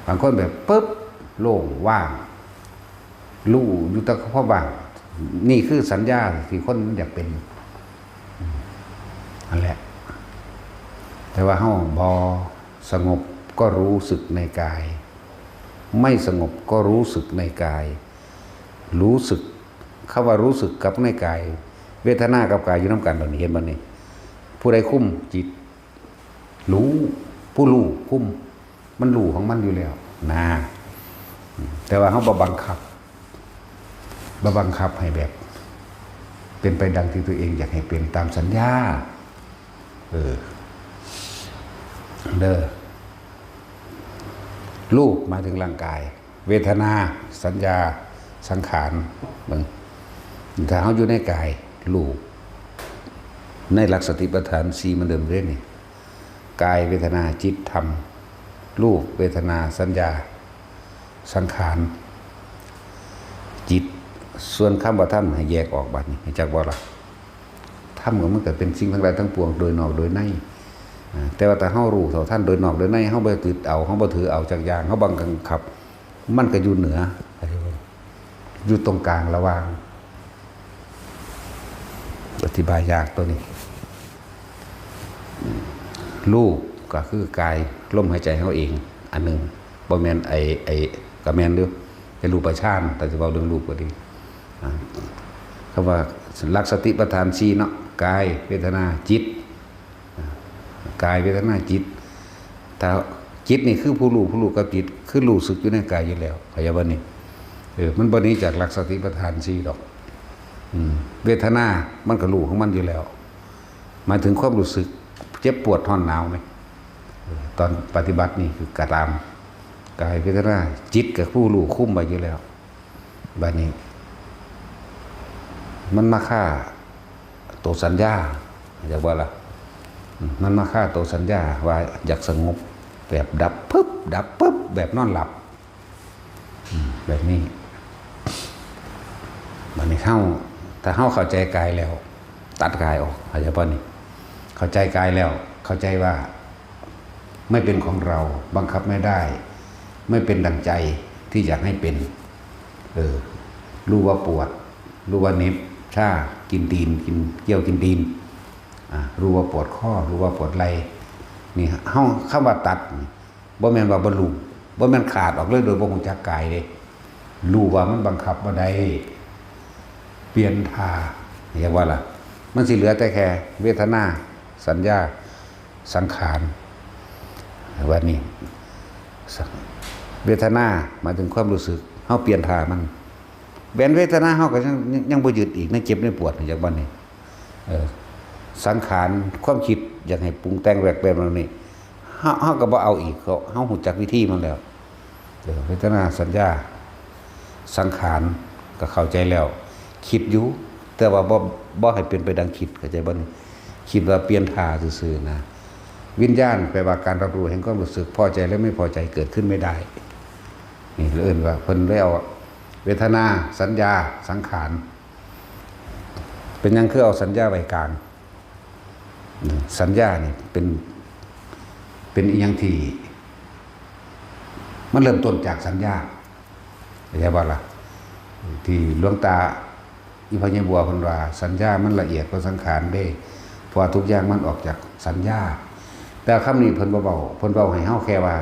บางคนแบบ พึบ โล่ง ว่าง รู้อยู่แต่ความว่าง นี่คือสัญญาที่คนมันอยากเป็น นั่นแหละ แต่ว่าเฮาบ่สงบก็รู้สึกในกาย ไม่สงบก็รู้สึกในกาย รู้สึก คำว่ารู้สึกกับในกาย เวทนากับกายอยู่นำกัน บัดนี้เห็นบ่นี่ ผู้ใดคุมจิต รู้ ผู้รู้คุม มันรู้ของมันอยู่แล้วนะ แต่ว่าเฮาบ่บังคับ บ่บังคับให้แบบ เป็นไปดังที่ตัวเองอยากให้เป็นตามสัญญา เออ เด้อ รูปหมายถึงร่างกาย เวทนา สัญญา สังขาร เบิ่ง ถ้าเฮาอยู่ในกาย รูป ในหลักสติปัฏฐานสี่เหมือนเดิมเด้นี่ กาย เวทนา จิต ธรรม รูป เวทนา สัญญา สังขาร จิต ส่วนคำว่าธรรมให้แยกออก บัดนี้ รู้จักบ่ล่ะ ธ รมก็มันก็เป็นสิ่งทั้งหลายทั้งปวงโดยนอกโดยใน อ่า แต่ว่าถ้าเฮารู้เท่าทันโดยนอกโดยใน เฮาบ่ถือเอา เฮาบ่ถือเอาจักอย่าง เฮาบังคับ มันก็อยู่เหนือ อยู่ตรงกลางระหว่าง อธิบายยากตัวนี้ รูปก็คือกาย ลมหายใจเฮาเอง อันหนึ่ง บ่แม่นไอ้ ไอ้ ก็แม่นอยู่ เป็นรูปฌาน แต่สิเว้าเรื่องรูปก็ดี อ่า คำว่าหลักสติปัฏฐานสี่เนาะ กาย เวทนา จิต อ่า กาย เวทนา จิต ถ้าจิตนี่คือผู้รู้ ผู้รู้กับจิต คือรู้สึกอยู่ในกายอยู่แล้ว เข้าใจบ่นี่ เออ มันบ่หนีจากหลักสติปัฏฐานสี่ดอก อืม เวทนา มันก็รู้ของมันอยู่แล้ว หมายถึงความรู้สึก เจ็บปวดร้อนหนาวไหม เออ ตอนปฏิบัตินี่คือกระตาม กาย เวทนา จิตกับผู้รู้คุมไว้อยู่แล้ว บัดนี้ มันมาฆ่าตัวสัญญา เข้าใจบ่ล่ะ อืม มันมาฆ่าตัวสัญญาว่าอยากสงบ แบบดับปึ๊บ ดับปึ๊บ แบบนอนหลับ อืม แบบนี้ บัดนี้เฮา ถ้าเฮาเข้าใจกายแล้ว ตัดกายออก เข้าใจบ่นี่ เข้าใจกายแล้ว เข้าใจว่า ไม่เป็นของเรา บังคับไม่ได้ ไม่เป็นดังใจที่อยากให้เป็น เออ รู้ว่าปวด รู้ว่าเหน็บ ชา กินตีน กินเยี่ยวกินตีน อ่า รู้ว่าปวดคอ รู้ว่าปวดไหล่ นี่ เฮา คำว่าตัดนี่ บ่แม่นว่าบ่รู้ บ่แม่นขาดออกเลยโดยบ่รู้จักกายเด้ รู้ว่ามันบังคับบ่ได้ เปลี่ยนท่า เห็นบ่ล่ะ มันสิเหลือแต่แค่เวทนา สัญญา สังขาร ว่านี่ เวทนาหมายถึงความรู้สึก เฮาเปลี่ยนท่ามัน แม้นเวทนาเฮาก็ยัง ยัง ยังบ่ยึดอีก ในเจ็บในปวด จักบัดนี้ เออ สังขาร ความคิดอยากให้ปรุงแต่งแวกแวกแบบนี้ เฮา เฮาก็บ่เอาอีก เฮา เฮารู้จักวิธีมันแล้ว เออ เวทนา สัญญา สังขาร ก็เข้าใจแล้ว คิดอยู่ แต่ว่าบ่ บ่ให้เป็นไปดังคิด เข้าใจบ่นี่ คิดว่าเปลี่ยนท่าซื่อๆนะ วิญญาณแปลว่าการรับรู้แห่งความรู้สึก พอใจและไม่พอใจเกิดขึ้นไม่ได้ นี่เอิ้นว่าเพิ่นเลยเอาเวทนา สัญญา สังขาร เป็นหยังคือเอาสัญญาไว้กลาง สัญญานี่เป็น เป็นอีหยังที่ มันเริ่มต้นจากสัญญา เข้าใจบ่ล่ะ ที่หลวงตา อีพญาบัวเพิ่นว่า สัญญามันละเอียดกว่าสังขารเด้ เพราะว่าทุกอย่างมันออกจากสัญญา แต่คำนี้เพิ่นบ่เว้า เพิ่นเว้าให้เฮาแค่ว่า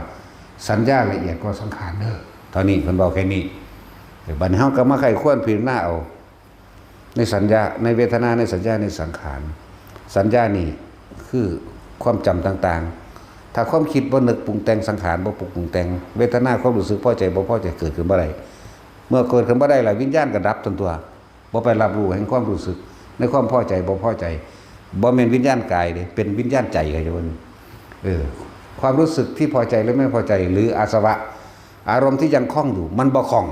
สัญญาละเอียดกว่าสังขารเด้อ เท่านี้ เพิ่นเว้าแค่นี้ เออ บัดนี้เฮาก็มาใคร่ครวญพิจารณาเอา ในสัญญา ในเวทนา ในสัญญา ในสังขาร สัญญานี่คือความจำต่างๆ ถ้าความคิดบ่นึกปรุงแต่ง สังขารบ่ปรุงแต่ง เวทนา ความรู้สึกพอใจบ่พอใจเกิดขึ้นบ่ได้ เมื่อเกิดขึ้นบ่ได้แล้ว วิญญาณก็ดับทันตัว บ่ไปรับรู้แห่งความรู้สึก ในความพอใจบ่พอใจ บ่แม่นวิญญาณกายเด้ เป็นวิญญาณใจ เข้าใจบ่ เออ ความรู้สึกที่พอใจและไม่พอใจ หรืออาสวะ อารมณ์ที่ยังคล้องอยู่ มันบ่คล้อง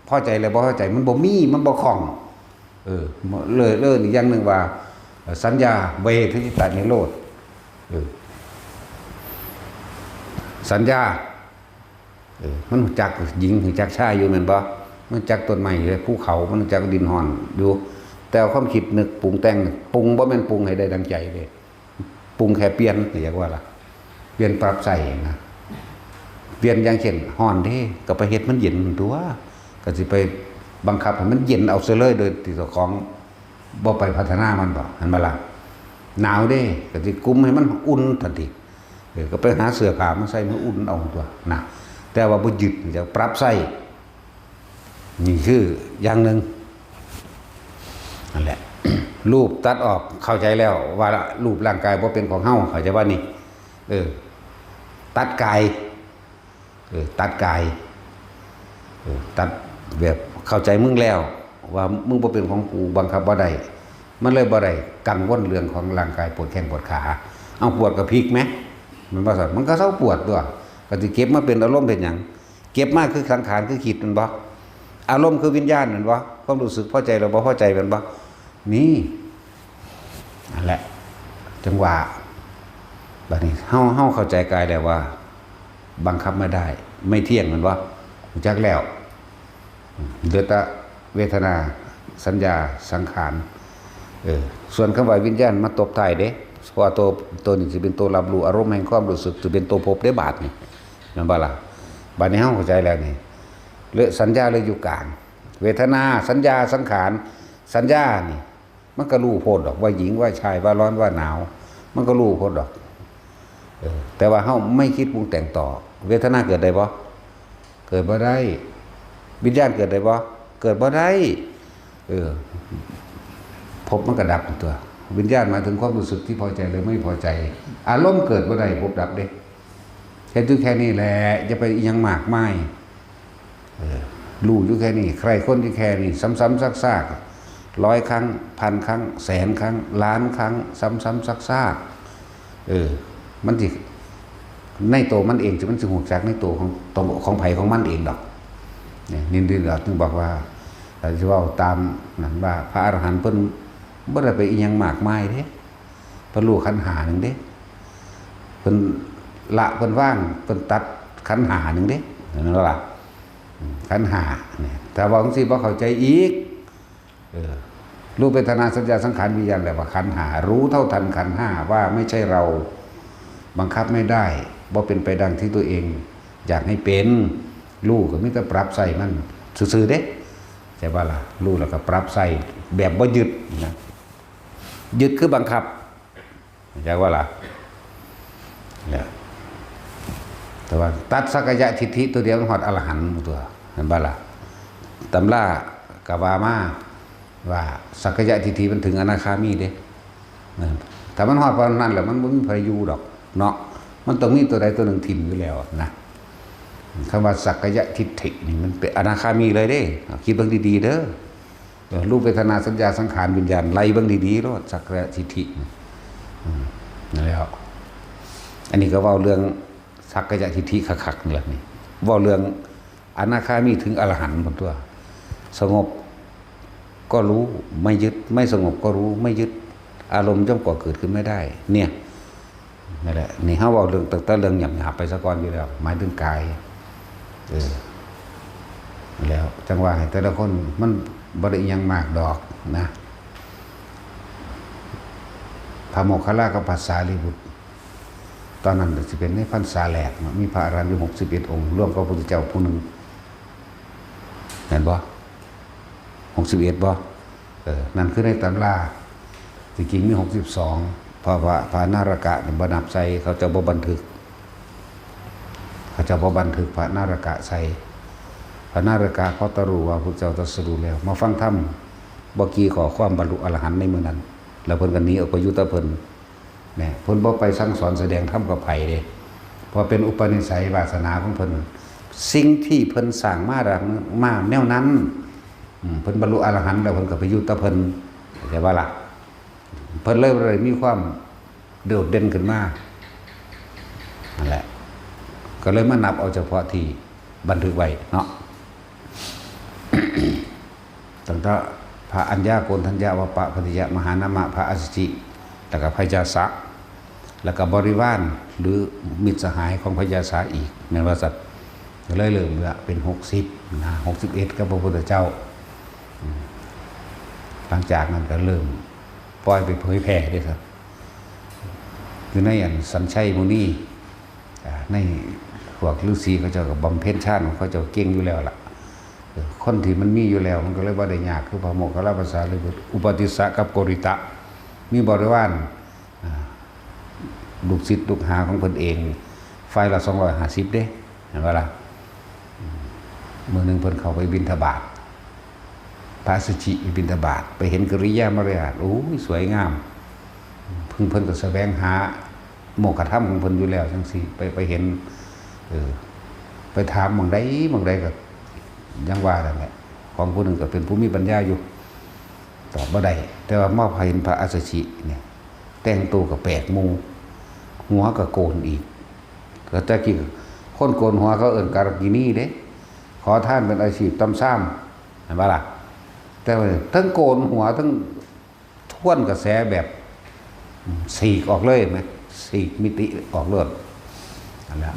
พอใจและบ่พอใจ มันบ่มี มันบ่คล้อง เออ เลย เลยอีกอย่างหนึ่งว่า สัญญา เวทยิตานิโรธ เออ สัญญา เออ มันรู้จักหญิง รู้จักชายอยู่แม่นบ่ มันรู้จักต้นไม้ ภูเขา มันรู้จักดินฮ้อนอยู่ แต่ความคิดนึกปรุงแต่ง ปรุงบ่แม่นปรุงให้ได้ดังใจเด้ ปรุงแค่เปลี่ยน เรียกว่าล่ะ เปลี่ยนปรับใส่นะ เปลี่ยนอย่างเช่น ฮ้อนเด้ ก็ไปเฮ็ดมันเย็นตัว ก็สิไปบังคับให้มันเย็นเอาซะเลย โดยที่เจ้าของบ่ไปพัฒนามันบ่ หันมาล่ะ หนาวเด้ ก็สิกุมให้มันอุ่นทันที เออ ก็ไปหาเสื้อผ้ามาใส่มาอุ่นเอาตัวนะ แต่ว่าบ่ยึด จะปรับใส่ นี่คืออย่างหนึ่ง นั่นแหละ รูปตัดออก เข้าใจแล้วว่ารูปร่างกายบ่เป็นของเฮา เข้าใจว่านี่ เออ ตัดกาย เออ ตัดกาย เออ ตัดแบบเข้าใจมึงแล้ว ว่ามึงบ่เป็นของกู บังคับบ่ได้ มันเลยบ่ได้กังวลเรื่องของร่างกายปวดแข้งปวดขา เอาปวดก็พลิกแหม มันบ่ซั่น มันก็เซาปวดตัว ก็สิเก็บมาเป็นอารมณ์เฮ็ดหยัง เก็บมาคือสังขารคือคิดแม่นบ่ อารมณ์คือวิญญาณแม่นบ่ ความรู้สึกพอใจหรือบ่พอใจแม่นบ่ นี่ นั่นแหละ จังหวะ บัดนี้เฮา เฮาเข้าใจกายแล้วว่า บังคับไม่ได้ ไม่เที่ยงแม่นบ่ รู้จักแล้ว เหลือแต่เวทนา สัญญา สังขาร เออ ส่วนคำว่าวิญญาณมาตบท้ายเด้ เพราะว่าตัว ตัวนี้สิเป็นตัวรับรู้อารมณ์แห่งความรู้สึก สิเป็นตัวภพเด้ บาดนี่ แม่นบ่ล่ะ บาดนี้เฮาเข้าใจแล้วนี่ และสัญญาเลยอยู่กลาง เวทนา สัญญา สังขาร สัญญานี่ มันก็รู้โพดดอกว่าหญิงว่าชายว่าร้อนว่าหนาว มันก็รู้โพดดอก เออ แต่ว่าเฮาไม่คิดปรุงแต่งต่อ เวทนาเกิดได้บ่ เกิดบ่ได้ วิญญาณเกิดได้บ่ เกิดบ่ได้ เออ ภพมันก็ดับตัว วิญญาณหมายถึงความรู้สึกที่พอใจหรือไม่พอใจ อารมณ์เกิดบ่ได้ ภพดับเด้ เฮ็ดอยู่แค่นี้แหละ อย่าไปอิหยังมากมาย เออ รู้อยู่แค่นี้ ใคร่ครวญอยู่แค่นี้ ซ้ำๆซากๆ ร้อยครั้ง พันครั้ง แสนครั้ง ล้านครั้ง ซ้ำๆซากๆ เออ มันสิ ในตัวมันเอง มันสิฮู้จักในตัวของ ตัวของไผของมันเองดอก เนี่ย นี่ นี่เราถึงบอกว่า เราสิเว้าตามนั้นว่า พระอรหันต์เพิ่นบ่ได้ไปอิหยังมากมายเด้ เพิ่นรู้ขันธ์ห้าหนึ่งเด้ เพิ่นละ เพิ่นวาง เพิ่นตัดขันธ์ห้าหนึ่งเด้ เห็นบ่ล่ะ อืม ขันธ์ห้าเนี่ย ถ้าเว้าจั่งซี้บ่เข้าใจอีก เออ รูป เวทนา สัญญา สังขาร วิญญาณ แปลว่าขันธ์ห้า รู้เท่าทันขันธ์ห้าว่าไม่ใช่เรา บังคับไม่ได้ บ่เป็นไปดังที่ตัวเองอยากให้เป็น รู้ก็มีแต่ปรับใส่มันซื่อๆเด้ ใช่บ่ล่ะ รู้แล้วก็ปรับใส่แบบบ่ยึดนะ ยึดคือบังคับ เข้าใจบ่ล่ะ เนี่ย แต่ว่าตัดสักกายทิฏฐิตัวเดียวมันฮอดอรหันต์ตัว เห็นบ่ล่ะ ตำราก็ว่ามาว่าสักกายทิฏฐิมันถึงอนาคามีเด้ เออ ถ้ามันฮอดปานนั้นแล้วมันบ่มีไผอยู่ดอกเนาะ มันต้องมีตัวใดตัวหนึ่งถิ่มอยู่แล้วนะ คำว่าสักกายทิฏฐินี่มันเป็นอนาคามีเลยเด้ เอาคิดเบิ่งดีๆเด้อ เออ รูป เวทนา สัญญา สังขาร วิญญาณ ไล่เบิ่งดีๆโลด สักกายทิฏฐินี่ อืม นั่นแหละ อันนี้ก็เว้าเรื่องสักกายทิฏฐิคักๆนี่แหละนี่ เว้าเรื่องอนาคามีถึงอรหันต์พุ้นตัว สงบก็รู้ไม่ยึด ไม่สงบก็รู้ไม่ยึด อารมณ์ย่อมก่อเกิดขึ้นไม่ได้ เนี่ย นั่นแหละ นี่เฮาเว้าเรื่อง ตั้งแต่เรื่องหยาบๆไปซะก่อนอยู่แล้ว หมายถึงกาย เออ แล้วจั่งว่าให้แต่ละคนมันบ่ได้อิหยังมากดอกนะ พระโมคคัลลากับพระสารีบุตร ตอนนั้นสิเป็นในพรรษาแรกเนาะ มีพระอรหันต์อยู่หกสิบเอ็ดองค์ รวมกับพระพุทธเจ้าผู้หนึ่ง แม่นบ่ หกสิบเอ็ดบ่ เออ นั่นคือในตำรา ที่จริงมีหกสิบสอง เพราะว่าพระนารกะนี่บ่นับใส่ เขาเจ้าบ่บันทึก เขาเจ้าบ่บันทึกพระนารกะใส่ พระนารกะเขาตรัสรู้ว่าพระเจ้าตรัสรู้แล้ว มาฟังธรรม บ่กี่ข้อความบรรลุอรหันต์ในมื้อนั้น แล้วเพิ่นก็หนีออกไปอยู่แต่เพิ่น เนี่ย เพิ่นบ่ไปสั่งสอนแสดงธรรมกับไผเด้ เพราะเป็นอุปนิสัยวาสนาของเพิ่น สิ่งที่เพิ่นสร้างมาดัง มาแนวนั้น อืม เพิ่นบรรลุอรหันต์แล้วเพิ่นก็ไปอยู่แต่เพิ่น เข้าใจบ่ล่ะ เพิ่นเลยบ่ได้มีความโดดเด่นขึ้นมา นั่นแหละ ก็เลยมานับเอาเฉพาะที่บันทึกไว้เนาะ ตั้งแต่พระอัญญาโกณฑัญญะ วัปปะ พัทยะ มหานามะ พระอัสสชิ แล้วก็พญาสะ แล้วก็บริวารหรือมิตรสหายของพญาสะอีก แม่นว่าซั่น ก็เลยเริ่มเหลือเป็นหกสิบนะ หกสิบเอ็ดกับพระพุทธเจ้า อืม หลังจากนั้นก็เริ่มปล่อยไปเผยแผ่เด้ครับ อยู่ในอันสัญชัยมุนี อ่า ในพวกฤาษีเขาเจ้าก็บำเพ็ญฌานของเขาเจ้าเก่งอยู่แล้วล่ะ เออ คนที่มันมีอยู่แล้วมันก็เลยบ่ได้ยาก คือพระโมคคัลลาภาษาหรืออุปติสสะกับโกริตะ มีบริวาร อ่า ลูกศิษย์ลูกหาของเพิ่นเอง ฝ่ายละสองร้อยห้าสิบเด้ เห็นบ่ล่ะ อืม มื้อหนึ่งเพิ่นเข้าไปบิณฑบาต พระอัสสชิไปบิณฑบาต ไปเห็นกิริยามารยาท โอ้ย สวยงาม เพิ่น เพิ่นก็แสวงหาโมกขธรรมของเพิ่นอยู่แล้วจั่งซี้ ไป ไปเห็น เออ ไปถามหม่องใดหม่องใดก็ยังว่านั่นแหละ ของผู้หนึ่งก็เป็นผู้มีปัญญาอยู่ ตอบบ่ได้ แต่ว่ามาเห็นพระอัสสชิเนี่ย แต่งตัวก็แปลกหมู่ หัวก็โกนอีก ก็แต่กี้คนโกนหัวเขาเอิ้นการกินีเด้ ขอทานเป็นอาชีพต่ำซาม เห็นบ่ล่ะ แต่ว่าทั้งโกนหัวทั้งทวนกระแสแบบ อืม ฉีกออกเลยไหม ฉีกมิติออกเลย นั่นแหละ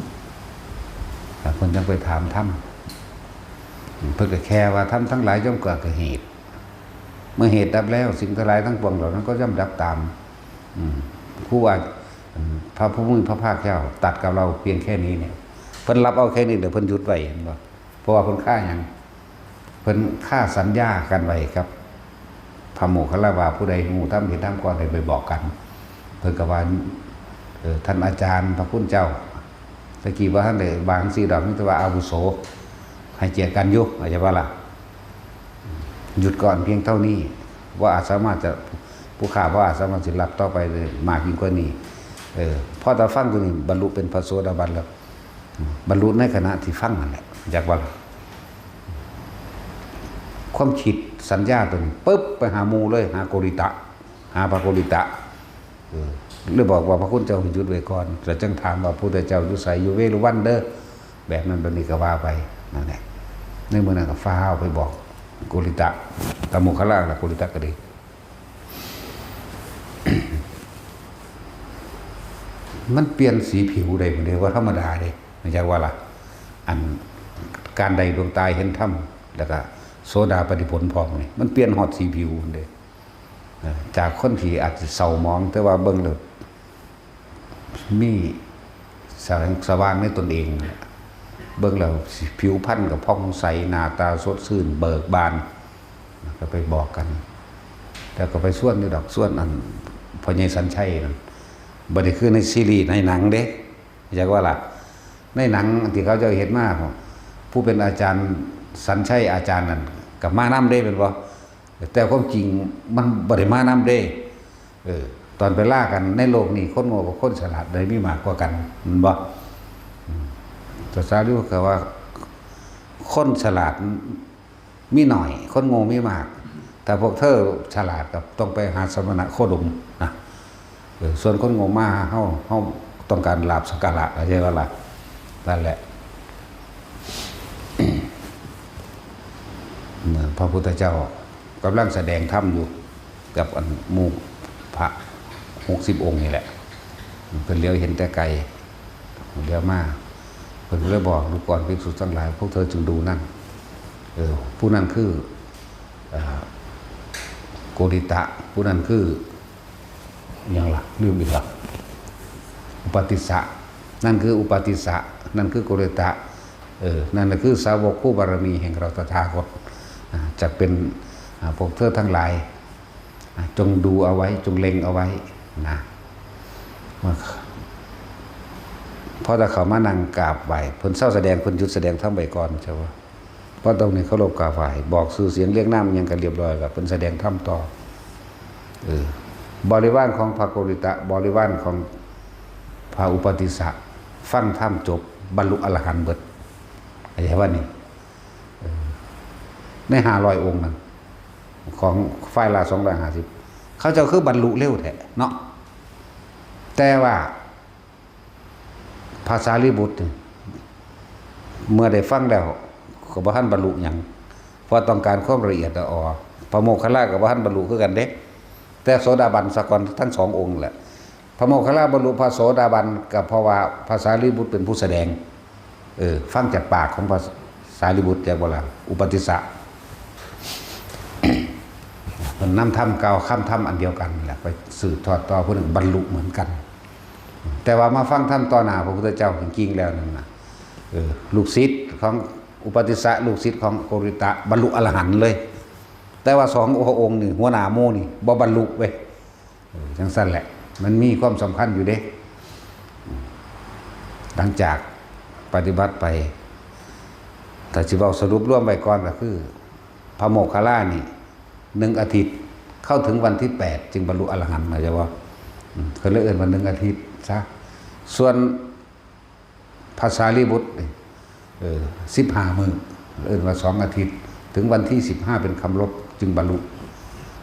แล้วเพิ่นจั่งไปถามธรรม เพิ่นก็แค่ว่าธรรมทั้งหลายย่อมเกิดกับเหตุ เมื่อเหตุดับแล้ว สิ่งทั้งหลายทั้งปวงเหล่านั้นก็ย่อมดับตาม อืม ครูว่า อืม พระผู้มีพระภาคเจ้าตรัสกับเราเพียงแค่นี้เนี่ย เพิ่นรับเอาแค่นี้เดี๋ยวเพิ่นหยุดไว้ เห็นบ่ เพราะว่าเพิ่นฆ่าหยัง เพิ่นฆ่าสัญญากันไว้ครับ พระโมคคัลลาว่า ผู้ใดฮู้ธรรมเห็นธรรมก่อนให้ไปบอกกัน เพิ่นก็ว่า เออ ท่านอาจารย์พระคุณเจ้า ตะกี้ว่าท่านได้บางสี่ดอก มีแต่ว่าอาวุโส ให้เกียรติกันอยู่ เข้าใจบ่ล่ะ หยุดก่อนเพียงเท่านี้ ว่าอาจสามารถจะ ผู้ข้าว่าอาจสามารถสิรับต่อไปได้มากยิ่งกว่านี้ เออ พอแต่ฟังตัวนี้บรรลุเป็นพระโสดาบันแล้ว บรรลุในขณะที่ฟังนั่นแหละ อยากว่า ความคิดสัญญาตัวนี้ปุ๊บ ไปหาหมู่เลย หาโกริตะ หาพระโกริตะ เออ เลยบอกว่า พระคุณเจ้าหยุดไว้ก่อน แล้วจึงถามว่า พุทธเจ้าอยู่ไส อยู่เวฬุวันเด้อ แบบนั้นแบบนี้ก็ว่าไป นั่นแหละ ในมื้อนั้นก็ฟ้าวไปบอกโกริตะ ตะโมคคัลลา และโกริตะก็ดี มันเปลี่ยนสีผิวได้ มันเรียกว่าธรรมดาเด้ มันจักว่าล่ะ อันการได้ดวงตาเห็นธรรม แล้วก็โสดาปัตติผลพร้อมนี่ มันเปลี่ยนฮอดสีผิวเด้ เอ่อ จากคนที่อาจจะเศร้าหมอง แต่ว่าเบิ่งแล้วมีแสงสว่างในตนเอง เบิ่งแล้วผิวพรรณก็ผ่องใส หน้าตาสดชื่นเบิกบาน ก็ไปบอกกัน แล้วก็ไปชวนอยู่ดอก ชวนอันพ่อใหญ่สัญชัยนั่น บ่ได้คือในซีรีส์ในหนังเด้ อยากว่าล่ะ ในหนังที่เขาเจ้าเฮ็ดมา ผู้เป็นอาจารย์สัญชัยอาจารย์นั่นก็มานำเด้ แม่นบ่ แต่ความจริงมันบ่ได้มานำเด้ เออ ตอนไปลากันในโลกนี้ คนโง่กับคนฉลาดได้มีมากกว่ากัน แม่นบ่ อืม ภาษาลิบุตรก็ว่า คนฉลาดมีหน่อย คนโง่มีมาก ถ้าพวกเธอฉลาดก็ต้องไปหาสมณะโคดมนะ เออ ส่วนคนโง่มาหาเฮา เฮาต้องการลาภสักการะ เข้าใจบ่ล่ะ นั่นแหละ นะ พระพุทธเจ้ากำลังแสดงธรรมอยู่กับอันหมู่พระหกสิบองค์นี่แหละ เพิ่นเหลียวเห็นแต่ไกล เหลียวมา เพิ่นก็เลยบอก ดูก่อนภิกษุทั้งหลาย พวกเธอจงดูนั่น เออ ผู้นั้นคือ เอ่อ โกริตะ ผู้นั้นคือ หยังล่ะ ลืมอีกละ อุปาติสสะ นั่นคืออุปาติสสะ นั่นคือโกริตะ เออ นั่นน่ะคือสาวกคู่บารมีแห่งเราตถาคต อ่า จักเป็น อ่า พวกเธอทั้งหลาย อ่า จงดูเอาไว้ จงเล็งเอาไว้นะ มา พอแต่เขามานั่งกราบไหว้ เพิ่นเซาแสดง เพิ่นหยุดแสดงธรรมไว้ก่อน ใช่ปะ เพราะตรงนี้เคารพกราบไหว้ บอกชื่อเสียงเรียงนามอิหยังกันเรียบร้อยแล้ว เพิ่นแสดงธรรมต่อ เออ บริวารของพระโกริตะ บริวารของพระอุปาติสสะ ฟังธรรมจบ บรรลุอรหันต์เบิด เข้าใจว่านี่ เออ ในห้าร้อยองค์นั่น ของฝ่ายละสองร้อยห้าสิบ เขาเจ้าคือบรรลุเร็วแท้เนาะ แต่ว่า พระสารีบุตรนี่ เมื่อได้ฟังแล้ว ก็บ่ทันบรรลุหยัง เพราะต้องการความละเอียดละออ พระโมคคัลลาก็บ่ทันบรรลุคือกันเด้ แต่โสดาบันซะก่อนทั้งสององค์แหละ พระโมคคัลลาบรรลุพระโสดาบันก็เพราะว่าพระสารีบุตรเป็นผู้แสดง เออ ฟังจากปากของพระสารีบุตร จากบ่ล่ะ อุปาติสสะ เพิ่นนำธรรมกล่าวคำธรรมอันเดียวกันแหละ ไปสืบทอดต่อ ผู้หนึ่งบรรลุเหมือนกัน แต่ว่ามาฟังธรรมต่อหน้าพระพุทธเจ้าจริงๆแล้วนั่นน่ะ เออ ลูกศิษย์ของอุปาติสสะ ลูกศิษย์ของโกริตะ บรรลุอรหันต์เลย แต่ว่าสององค์นี่ หัวหน้าหมู่นี่บ่บรรลุเว้ย เออ จังซั่นแหละ มันมีความสำคัญอยู่เด้ หลังจากปฏิบัติไป ถ้าสิเว้าสรุปรวมไว้ก่อนก็คือ พระโมคคัลลานี่ หนึ่งอาทิตย์ เข้าถึงวันที่แปดจึงบรรลุอรหันต์ เข้าใจบ่ อืม เขาเลยเอิ้นว่าหนึ่งอาทิตย์ซะ ส่วนพระสารีบุตรนี่ เออ สิบห้ามื้อ เอิ้นว่าสองอาทิตย์ ถึงวันที่สิบห้าเป็นคำลบ จึงบรรลุ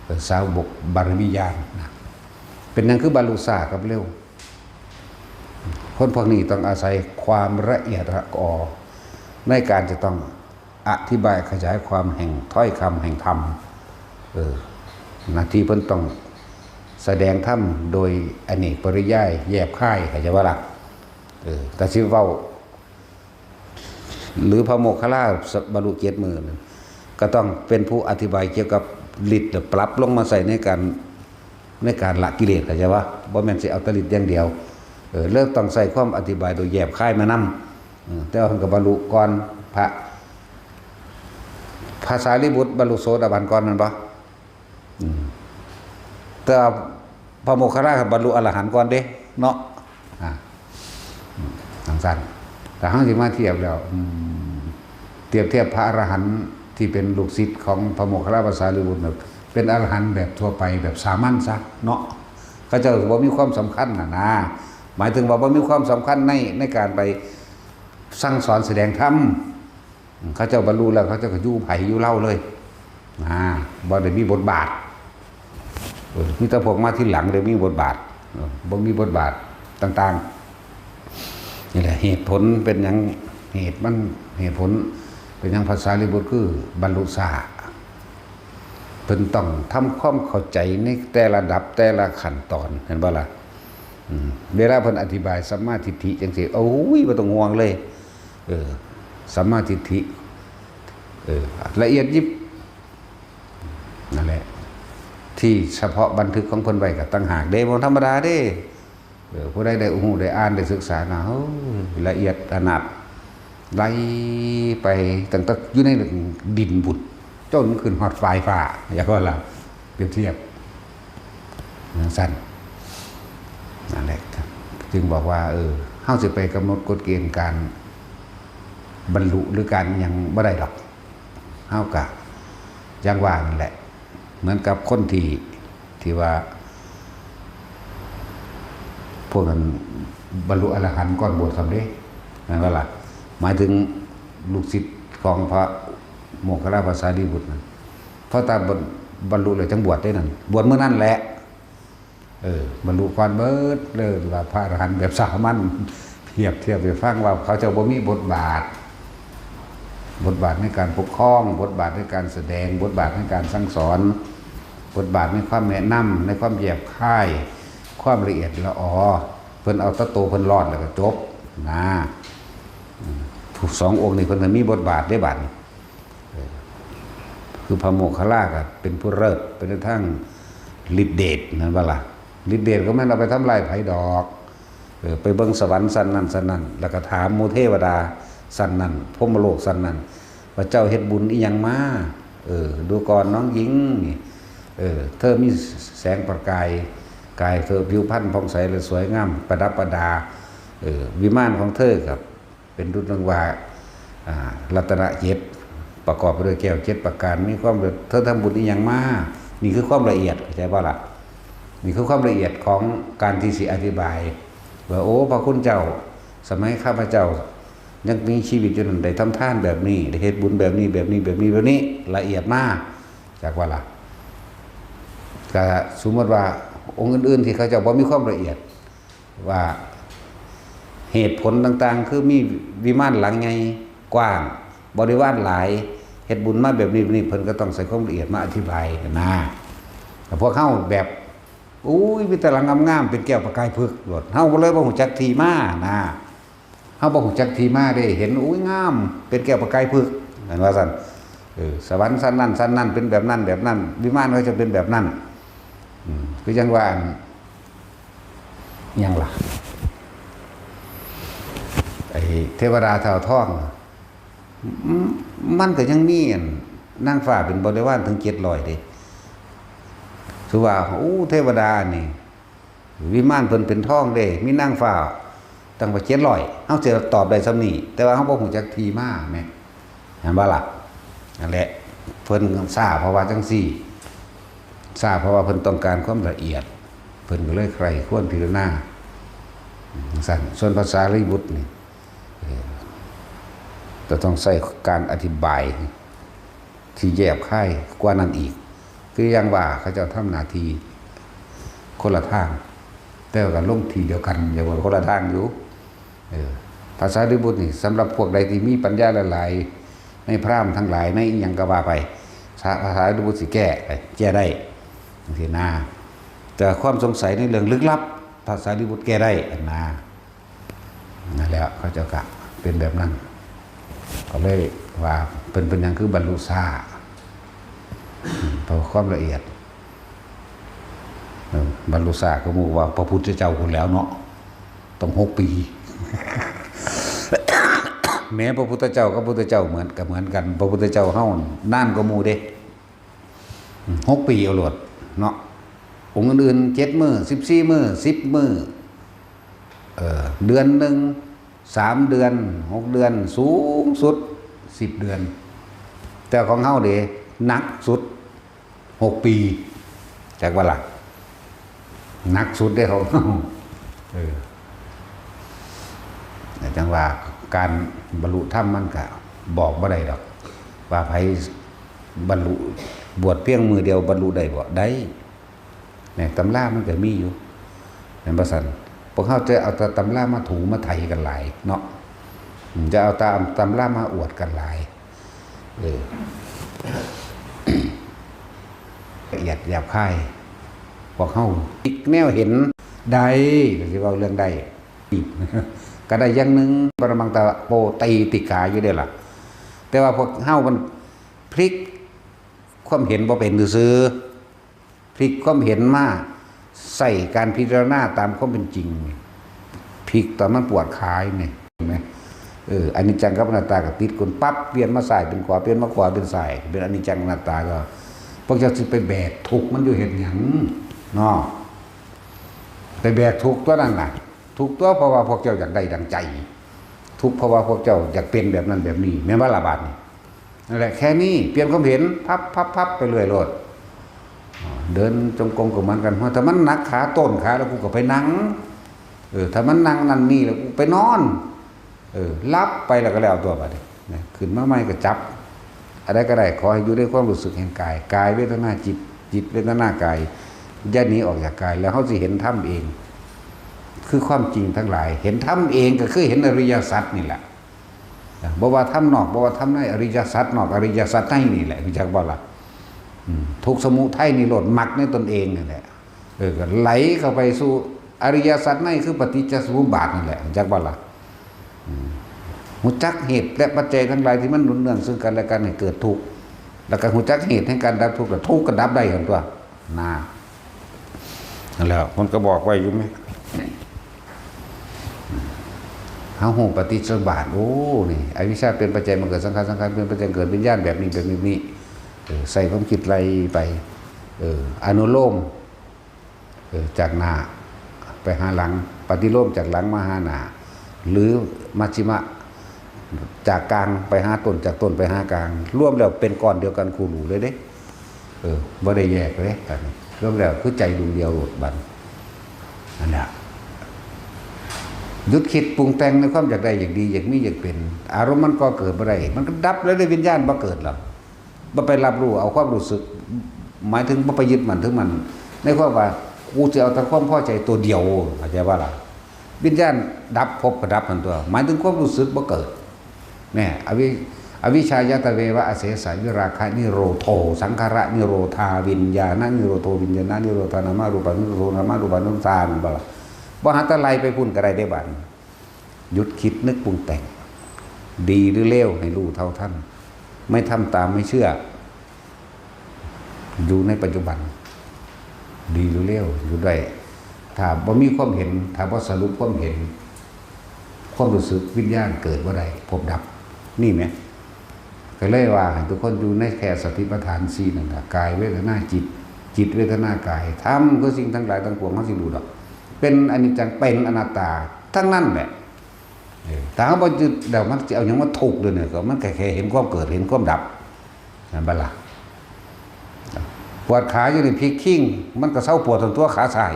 เออ สาวกบารมีญาณนะ เป็นหยังคือบรรลุช้ากับเร็ว คนพวกนี้ต้องอาศัยความละเอียดละออ ในการจะต้องอธิบายขยายความแห่งถ้อยคำแห่งธรรม เออ หน้าที่เพิ่นต้องแสดงธรรมโดยอเนกปริยายแยบคาย เข้าใจบ่ล่ะ เออ แต่สิเว้า หรือพระโมคคัลลาบรรลุเจ็ดมื้อนั่น ก็ต้องเป็นผู้อธิบายเกี่ยวกับ ฤทธิ์แล้วปรับลงมาใส่ในการ ในการละกิเลส เข้าใจบ่ บ่แม่นสิเอาแต่ฤทธิ์อย่างเดียว เออ แล้วต้องใช้ความอธิบายโดยแยบคายมานำ เออ แต่ว่าเพิ่นก็บรรลุก่อนพระ พระสารีบุตรบรรลุโสดาบันก่อนแม่นบ่ อืม แต่ว่าพระโมคคัลลานะบรรลุอรหันต์ก่อนเด้ เนาะ อ่า อืม จั่งซั้น ถ้าเฮาสิมาเทียบแล้ว อืม เทียบ เทียบพระอรหันต์ที่เป็นลูกศิษย์ของพระโมคคัลลานะ พระสารีบุตรน่ะ เป็นอรหันต์แบบทั่วไป แบบสามัญซะเนาะ เขาเจ้าบ่มีความสำคัญน่ะนะ หมายถึงว่าบ่มีความสำคัญใน ในการไปสั่งสอนแสดงธรรม เขาเจ้าบรรลุแล้ว เขาเจ้าก็อยู่ไผอยู่ลาวเลย นะ บ่ได้มีบทบาท เออ มีแต่พวกมาทีหลังได้มีบทบาท เออ บ่มีบทบาทต่างๆ นี่แหละเหตุผลเป็นหยัง เหตุมัน เหตุผลเป็นหยังพระสารีบุตรคือบรรลุช้า เพิ่นต้องทำความเข้าใจในแต่ละระดับแต่ละขั้นตอน เห็นบ่ล่ะ อืม เวลาเพิ่นอธิบายสัมมาทิฏฐิจั่งซี้ โอ้ย บ่ต้องห่วงเลย เออ สัมมาทิฏฐิ เออ ละเอียดยิบ นั่นแหละ ที่เฉพาะบันทึกของเพิ่นไว้ก็ต่างหากเด้ บ่ธรรมดาเด้ เออ ผู้ใดได้ฮู้ได้อ่านได้ศึกษานะ โอ้ย ละเอียดถนัด ไล่ไปตั้งแต่อยู่ในดินพุ้น จนขึ้นฮอดปลายฟ้า อย่าว่าล่ะ เปรียบเทียบ จั่งซั้น นั่นแหละครับ จึงบอกว่า เออ เฮาสิไปกำหนดกฎเกณฑ์การบรรลุหรือการอิหยังบ่ได้ดอก เฮากะอย่างว่านั่นแหละ เหมือนกับคนที่ ที่ว่า พวกนั้นบรรลุอรหันต์ก่อนบวชซ้ำเด้ นั่นก็ล่ะ หมายถึงลูกศิษย์ของพระโมคคัลลานะ พระสารีบุตรนะ พอตาบรร- บรรลุแล้วจั่งบวชได้นั่น บวชมื้อนั้นแหละ เออ บรรลุก่อนเบิดเลย ว่าพระอรหันต์แบบสามัญ เปรียบเทียบให้ฟังว่าเขาเจ้าบ่มีบทบาท บทบาทในการปกครอง บทบาทในการแสดง บทบาทในการสั่งสอน บทบาทในความแนะนำ ในความแยบคาย ความละเอียดละออ เพิ่นเอาแต่โตเพิ่นรอดแล้วก็จบ นะ อืม ผู้สององค์นี่เพิ่นก็มีบทบาทได้บัดนี้ เออ คือพระโมคคัลลาก็เป็นผู้เลิศ เป็นทางฤทธิเดช นั่นบ่ล่ะ ฤทธิเดชก็แม่นเอาไปทำลายไผดอก เออ ไปเบิ่งสวรรค์ชั้นนั้นชั้นนั้น แล้วก็ถามหมู่เทวดาชั้นนั้น พรหมโลกชั้นนั้น ว่าเจ้าเฮ็ดบุญอิหยังมา เออ ดูก่อนน้องหญิงนี่ เออ เธอมีแสงประกาย กายเธอผิวพรรณผ่องใสและสวยงาม ประดับประดา เออ วิมานของเธอกับ เป็นดุจดังว่า อ่า รัตนเจ็ด ประกอบไปด้วยแก้วเจ็ดประการ มีความเลิศ เธอทำบุญอิหยังมา นี่คือความละเอียด เข้าใจบ่ล่ะ นี่คือความละเอียดของการที่สิอธิบาย ว่า โอ้ พระคุณเจ้า สมัยข้าพเจ้ายังมีชีวิตอยู่นั้น ได้ทำทานแบบนี้ ได้เฮ็ดบุญแบบนี้ แบบนี้ แบบนี้ แบบนี้ ละเอียดมาก จากว่าล่ะ ก็สมมติว่าองค์อื่นๆที่เขาเจ้าบ่มีความละเอียด ว่าเหตุผลต่างๆ คือมีวิมานหลังใหญ่กว้าง บริวารหลาย เฮ็ดบุญมาแบบนี้แบบนี้ เพิ่นก็ต้องใส่ความละเอียดมาอธิบายนะ แต่พวกเฮาแบบ อุ้ย มีแต่หลังงามๆ เป็นแก้วประกายผึกโลด เฮาบ่เลยบ่ฮู้จักที่มานะ เฮาบ่ฮู้จักที่มาเด้ เห็น อุ้ย งาม เป็นแก้วประกายผึก แม่นว่าซั่น เออ สวรรค์ชั้นนั้นชั้นนั้น เป็นแบบนั้นแบบนั้น วิมานเขาจะเป็นแบบนั้น อืม คือจั่งว่าอัน หยังล่ะ ไอ้เทวดาเท้าทอง อืม มันก็ยังมีอันนางฟ้าเป็นบริวารถึงเจ็ดร้อยเด้ ถือว่า โอ้ เทวดานี่ วิมานเพิ่นเป็นทองเด้ มีนางฟ้าตั้งว่าเจ็ดร้อย เฮาสิตอบได้ส่ำนี้ แต่ว่าเฮาบ่ฮู้จักที่มาแหม เห็นบ่ล่ะ นั่นแหละ เพิ่นช้าเพราะว่าจั่งซี้ ช้าเพราะว่าเพิ่นต้องการความละเอียด เพิ่นก็เลยใคร่ครวญพิจารณา จั่งซั้น ส่วนพระสารีบุตรนี่ เอ่อ ก็ต้องใช้การอธิบายที่แยบคายกว่านั้นอีก คืออย่างว่าเขาเจ้าทำหน้าที่คนละทาง แต่ว่าก็ลงที่เดียวกัน อย่าว่าคนละทางอยู่ เออ พระสารีบุตรนี่ สำหรับพวกใดที่มีปัญญาหลายๆ ในพราหมณ์ทั้งหลาย ในอิหยังก็ว่าไป พระสารีบุตรสิแก้ไป แก้ได้ จั่งซี้นะ แต่ความสงสัยในเรื่องลึกลับ พระสารีบุตรแก้ได้นะ นั่นแหละ เขาเจ้าก็เป็นแบบนั้น ก็เลยว่าเพิ่นเป็นหยังคือบรรลุช้า อืม พ ความละเอียด เออ บรรลุช้ากว่าหมู่ ว่าพระพุทธเจ้าพู้นแหล้วเนาะ ต้องหกปี แม้พระพุทธเจ้ากับพุทธเจ้าเหมือน ก็เหมือนกัน พระพุทธเจ้าเฮานานกว่าหมู่เด้ อืม หกปีเอาโลดเนาะ องค์อื่นๆ เจ็ดมื้อ สิบสี่มื้อ สิบมื้อ เอ่อ เดือนหนึ่ง สามเดือน หกเดือน สูงสุด สิบเดือน แต่ของเฮาเด้ หนักสุด หกปี จักว่าล่ะ หนักสุดเด้ของเฮา เออ แต่จั่งว่าการบรรลุธรรมมันก็บอกบ่ได้ดอก ว่าไผบรรลุ บวชเพียงมื้อเดียวบรรลุได้บ่ ได้ เนี่ย ตำรามันก็มีอยู่ แม่นบ่ซั่น พวกเฮาจะเอาแต่ตำรามาถูมาไถกันหลายเนาะ อืม จะเอาตามตำรามาอวดกันหลาย เออ ละเอียดหยาบคาย พวกเฮาอีกแนวเห็นได้ ก็สิเว้าเรื่องได้ ก็ได้อย่างหนึ่ง ปรมังตะโปตีติกาอยู่เด้ล่ะ แต่ว่าพวกเฮามันพลิกความเห็นบ่เป็นซื่อๆ พลิกความเห็นมาใส่การพิจารณาตามความเป็นจริง พลิกตอนมันปวดขาอยู่นี่ เห็นไหม เออ อนิจจังกับอนัตตาก็ติดกันปั๊บ เปลี่ยนมาซ้ายเป็นขวา เปลี่ยนมาขวาเป็นซ้าย เป็นอนิจจังอนัตตาก็ พวกเจ้าสิไปแบกทุกข์มันอยู่เฮ็ดหยังเนาะ ไปแบกทุกข์ตัวนั้นน่ะ ทุกข์ตัวเพราะว่าพวกเจ้าอยากได้ดังใจ ทุกข์เพราะว่าพวกเจ้าอยากเป็นแบบนั้นแบบนี้ แม่นบ่ล่ะบาดนี้ นั่นแหละ แค่นี้ เปลี่ยนความเห็น พับ พับ พับ ไปเรื่อยโลด อ่า เดินจงกรมก็เหมือนกัน ว่าถ้ามันหนักขา ต้นขา แล้วกูก็ไปนั่ง เออ ถ้ามันนั่งนั่นนี่ แล้วกูไปนอน เออ หลับไปแล้วก็แล้วตัวบัดนี้นะ ขึ้นมาใหม่ก็จับ อะไรก็ได้ ขอให้อยู่ในความรู้สึกแห่งกาย กายเวทนาจิต จิตเวทนากาย อย่าหนีออกจากกาย แล้วเฮาสิเห็นธรรมเอง คือความจริงทั้งหลาย เห็นธรรมเองก็คือเห็นอริยสัจนี่แหละ บ่ว่าธรรมนอก บ่ว่าธรรมใน อริยสัจนอก อริยสัจในนี่แหละ รู้จักบ่ล่ะ อืม ทุกข์สมุทัยนิโรธมรรคในตนเองนี่แหละ เออ ก็ไหลเข้าไปสู่อริยสัจใน คือปฏิจจสมุปบาทนั่นแหละ รู้จักบ่ล่ะ อืม รู้จักเหตุและปัจจัยทั้งหลายที่มันหนุนเนื่องซึ่งกันและกันให้เกิดทุกข์ แล้วก็รู้จักเหตุแห่งการดับทุกข์ แล้วทุกข์ก็ดับได้หั่นตั๊ว นะ นั่นแหละ มันก็บอกไว้อยู่ไหม เฮาฮู้ปฏิจจสมุปบาท โอ้ นี่ อวิชชาเป็นปัจจัยมาเกิดสังขาร สังขารเป็นปัจจัยเกิดวิญญาณ แบบนี้ แบบนี้ แบบนี้ เออ ใส่ความคิดไล่ไป เออ อนุโลม เออ จากหน้าไปหาหลัง ปฏิโลมจากหลังมาหาหน้า หรือมัชฌิมะ จากกลางไปหาต้น จากต้นไปหากลาง รวมแล้วเป็นก้อนเดียวกันคู่รู้เลยเด้ เออ บ่ได้แยกเลย อันนี้รวมแล้วคือใจดวงเดียวโลดบัด นั่นแหละ หยุดคิดปรุงแต่งในความอยากได้ อยากดี อยากมี อยากเป็น อารมณ์มันก็เกิดบ่ได้ มันก็ดับเลย วิญญาณบ่เกิดหรอก บ่ไปรับรู้เอาความรู้สึก หมายถึงบ่ไปยึดมั่นถือมั่น ในความว่ากูจะเอาแต่ความพอใจตัวเดียว เข้าใจบ่ล่ะ วิญญาณดับ ภพก็ดับหั่นตั๊ว หมายถึงความรู้สึกบ่เกิด เนี่ย อวิ อวิชชายตเววะอเสสะ วิราคะนิโรโธ สังขารนิโรธา วิญญาณนิโรโธ วิญญาณนิโรธา นามารูปานิโรโธ นามารูปานิโรธา นั่นบ่ล่ะ บ่หาแต่ไล่ไปพุ้นก็ได้เด้บัดนี้ หยุดคิดนึกปรุงแต่ง ดีหรือเลวให้รู้เท่าทัน ไม่ทำตาม ไม่เชื่อ อยู่ในปัจจุบัน ดีหรือเลว อยู่ได้ ถ้าบ่มีความเห็น ถ้าบ่สรุปความเห็น ความรู้สึก วิญญาณเกิดบ่ได้ ภพดับ นี่แหม ก็เลยว่าให้ทุกคนอยู่ในแค่สติปัฏฐานสี่นั่นล่ะ กายเวทนาจิต จิตเวทนากาย ธรรมคือสิ่งทั้งหลายทั้งปวง เฮาสิรู้ดอก เป็นอนิจจัง เป็นอนัตตา ทั้งนั้นแหละ เออ ถ้าเฮาบ่ยึดแล้ว มันสิเอาหยังมาทุกข์เด้อเนี่ย ก็มันก็แค่เห็นความเกิด เห็นความดับ นั่นบ่ล่ะ ปวดขาอยู่นี่ พลิกคิง มันก็เซาปวดตั๊ว ขาซ้าย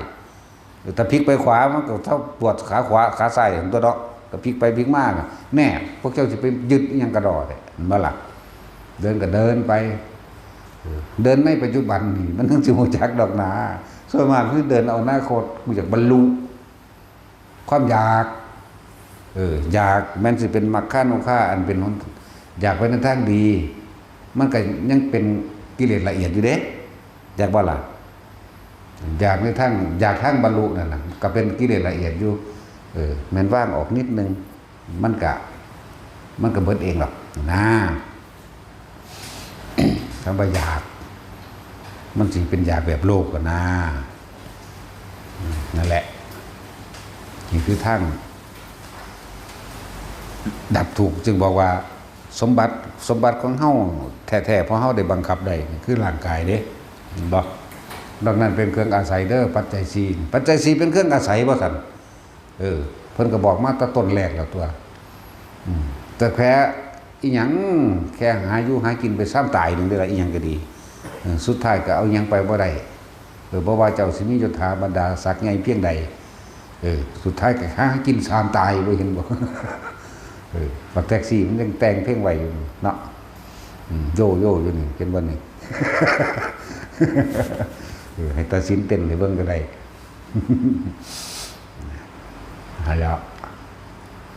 แต่พลิกไปขวา มันก็เซาปวดขาขวา ขาซ้ายตั๊วเนาะ ก็พลิกไปพลิกมาน่ะ แน่ พวกเจ้าสิไปยึดอิหยังกะด้อแท้ แม่นบ่ล่ะ เดินก็เดินไป เออ เดินในปัจจุบันนี่ มันถึงสิรู้จักดอกนา ส่วนมากคือเดินเอาอนาคต กูอยากบรรลุ ความอยาก เออ อยากแม่นสิเป็นมัคคานุภาพ อันเป็นหน อยากไปในทางดี มันก็ยังเป็นกิเลสละเอียดอยู่เด้ อยากบ่ล่ะ อยากในทาง อยากทางบรรลุนั่นน่ะ ก็เป็นกิเลสละเอียดอยู่ เออ แม่นวางออกนิดนึง มันก็ มันก็เบิดเองหรอกนะ คำว่าอยาก มันสิเป็นอยากแบบโลกกันนะ อืม นั่นแหละ นี่คือทางดับทุกข์ จึงบอกว่าสมบัติ สมบัติของเฮาแท้ๆ เพราะเฮาได้บังคับได้ นี่คือร่างกายเด้ เห็นบ่ นอกนั้นเป็นเครื่องอาศัยเด้อ ปัจจัยสี่ ปัจจัยสี่เป็นเครื่องอาศัยบ่ซั่น เออ เพิ่นก็บอกมาแต่ต้นแรกแล้วตัว อืม แต่แค่อีหยัง แค่หาอยู่หากินไปซ้ำตายหนึ่งเด้อละ อีหยังก็ดี เออ สุดท้ายก็เอาหยังไปบ่ได้ เออ บ่ว่าเจ้าสิมียศถาบรรดาศักดิ์ใหญ่เพียงใด เออ สุดท้ายก็หากินซ้ำตาย บ่เห็นบ่ เออ บักแท็กซี่มันยังแต่งเพลงไว้อยู่เนาะ อืม โยโย่อยู่นี่ เห็นบ่นี่ เออ ให้ตาสินเต้นให้เบิ่งก็ได้ หาแล้ว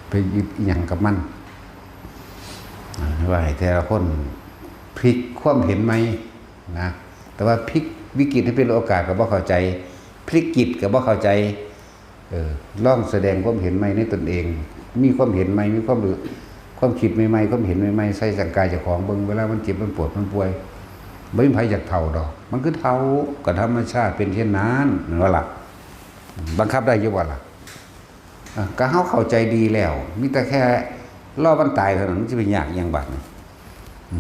ไปยึดอิหยังกับมัน อ่า ว่าให้แต่ละคนพลิกความเห็นใหม่นะ แต่ว่าพลิกวิกฤตให้เป็นโอกาสก็บ่เข้าใจ พลิกจิตก็บ่เข้าใจ เออ ลองแสดงความเห็นใหม่ในตนเอง มีความเห็นใหม่ มีความรู้ ความคิดใหม่ๆ ความเห็นใหม่ๆ ใส่ร่างกายเจ้าของเบิ่ง เวลามันเจ็บ มันปวด มันป่วย บ่มีไผอยากเฒ่าดอก มันคือเฒ่า ก็ธรรมชาติเป็นเช่นนั้น แม่นบ่ล่ะ บังคับได้อยู่บ่ล่ะ อ่ะ ก็เฮาเข้าใจดีแล้ว มีแต่แค่รอวันตายเท่านั้น มันสิไปยากอิหยังบาดนี้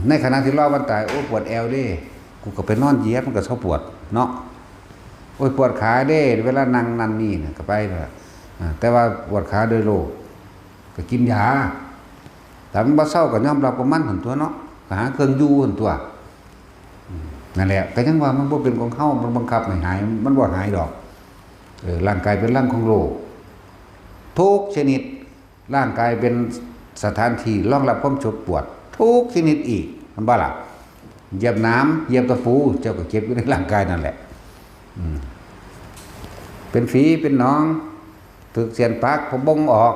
ในขณะที่รอวันตาย โอ้ ปวดแอวเด้ กูก็ไปนอนเหยียด มันก็เซาปวดเนาะ โอ้ย ปวดขาเด้ เวลานั่งนั่นนี่น่ะ ก็ไปเถอะ อ่า แต่ว่าปวดขาโดยโรค ก็กินยา ถ้ามันบ่เซาก็ยอมรับว่ามันหั่นตั๊วเนาะ ก็หาเครื่องอยู่หั่นตั๊ว อืม นั่นแหละ ก็ยังว่ามันบ่เป็นของเฮา มันบังคับให้หาย มันบ่หายดอก เออ ร่างกายเป็นรังของโรค ทุกชนิด ร่างกายเป็นสถานที่รองรับความเจ็บปวด ทุกชนิดอีก แม่นบ่ล่ะ เหยียบหนาม เหยียบตะปู เจ้าก็เจ็บอยู่ในร่างกายนั่นแหละ อืม เป็นฝี เป็นหนอง ถูกเสี้ยนปาก พอบ่งออก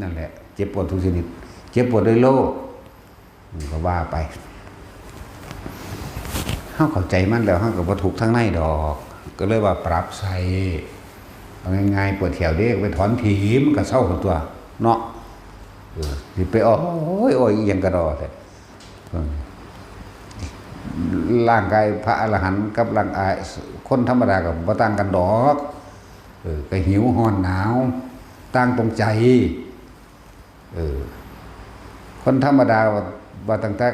นั่นแหละ เจ็บปวดทุกชนิด เจ็บปวดด้วยโรค อืม ก็ว่าไป เฮาเข้าใจมันแล้ว เฮาก็บ่ทุกข์ทางในดอก ก็เลยว่าปรับใส่ เอาง่ายๆ ปวดแข้วเด้ ก็ไปถอนผี มันก็เซาหั่นตั๊วเนาะ เออ สิไป โอ้ย โอ้ย อีหยังกะดอแท้ เออ ร่างกายพระอรหันต์กับร่างกายคนธรรมดาก็บ่ต่างกันดอก เออ ก็หิว ร้อน หนาว ต่างตรงใจ เออ คนธรรมดาว่า ว่าตั้งแต่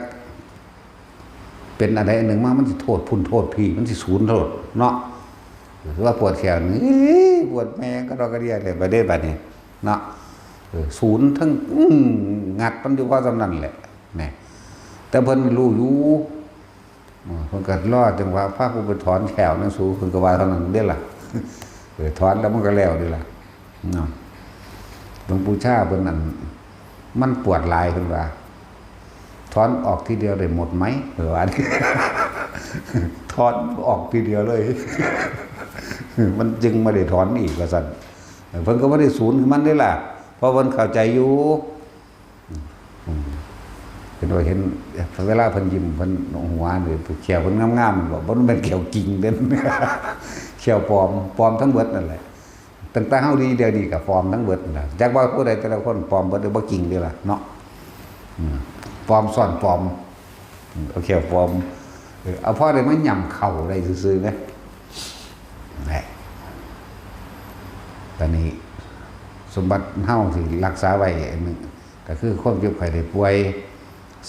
เป็นอันใดอันหนึ่งมา มันสิโทษพุ้นโทษพี้ มันสิศูนย์โทษเนาะ ว่าปวดแข้วนี่ เอ้ย ปวดแม่งกะดอกกะเดียเลย บัดเด้บัดนี้เนาะ เออ ศูนย์ทั้ง อื้อ งัดมันอยู่พอส่ำนั้นแหละ แหม แต่เพิ่นรู้อยู่ อืม เพิ่นก็รอจังหวะพากูไปถอนแข้วนั่นสู เพิ่นก็ว่าเท่านั้นเด้ล่ะ เออ ถอนแล้วมันก็แล้วเด้ล่ะ เนาะ หลวงปู่ชาเพิ่นนั่น มันปวดหลายเพิ่นว่า ถอนออกทีเดียวได้หมดไหม เพิ่นว่า ถอนออกทีเดียวเลย มันจึงบ่ได้ถอนอีกว่าซั่น เพิ่นก็บ่ได้ศูนย์คือมันเด้ล่ะ เพราะเพิ่นเข้าใจอยู่ อืม เพิ่นว่าเห็น เวลาเพิ่นยิ้ม เพิ่นหัวนี่ แข้วเพิ่นงามๆ บ่ บ่แม่นแข้วจริงเด้ แข้วปลอม ปลอมทั้งเบิดนั่นแหละ ตั้งแต่เฮาดีเดี๋ยวนี้ก็ปลอมทั้งเบิดนั่นแหละ จักว่าผู้ใดแต่ละคนปลอมเบิดหรือบ่จริงเด้ล่ะเนาะ อืม ปลอมซ้อนปลอม อืม เอาแข้วปลอม เออ เอาพอได้มาย่ำเข้าได้ซื่อๆ นะ แหละ ตอนนี้สมบัติเฮาที่รักษาไว้อันหนึ่ง ก็คือความเจ็บไข้ได้ป่วย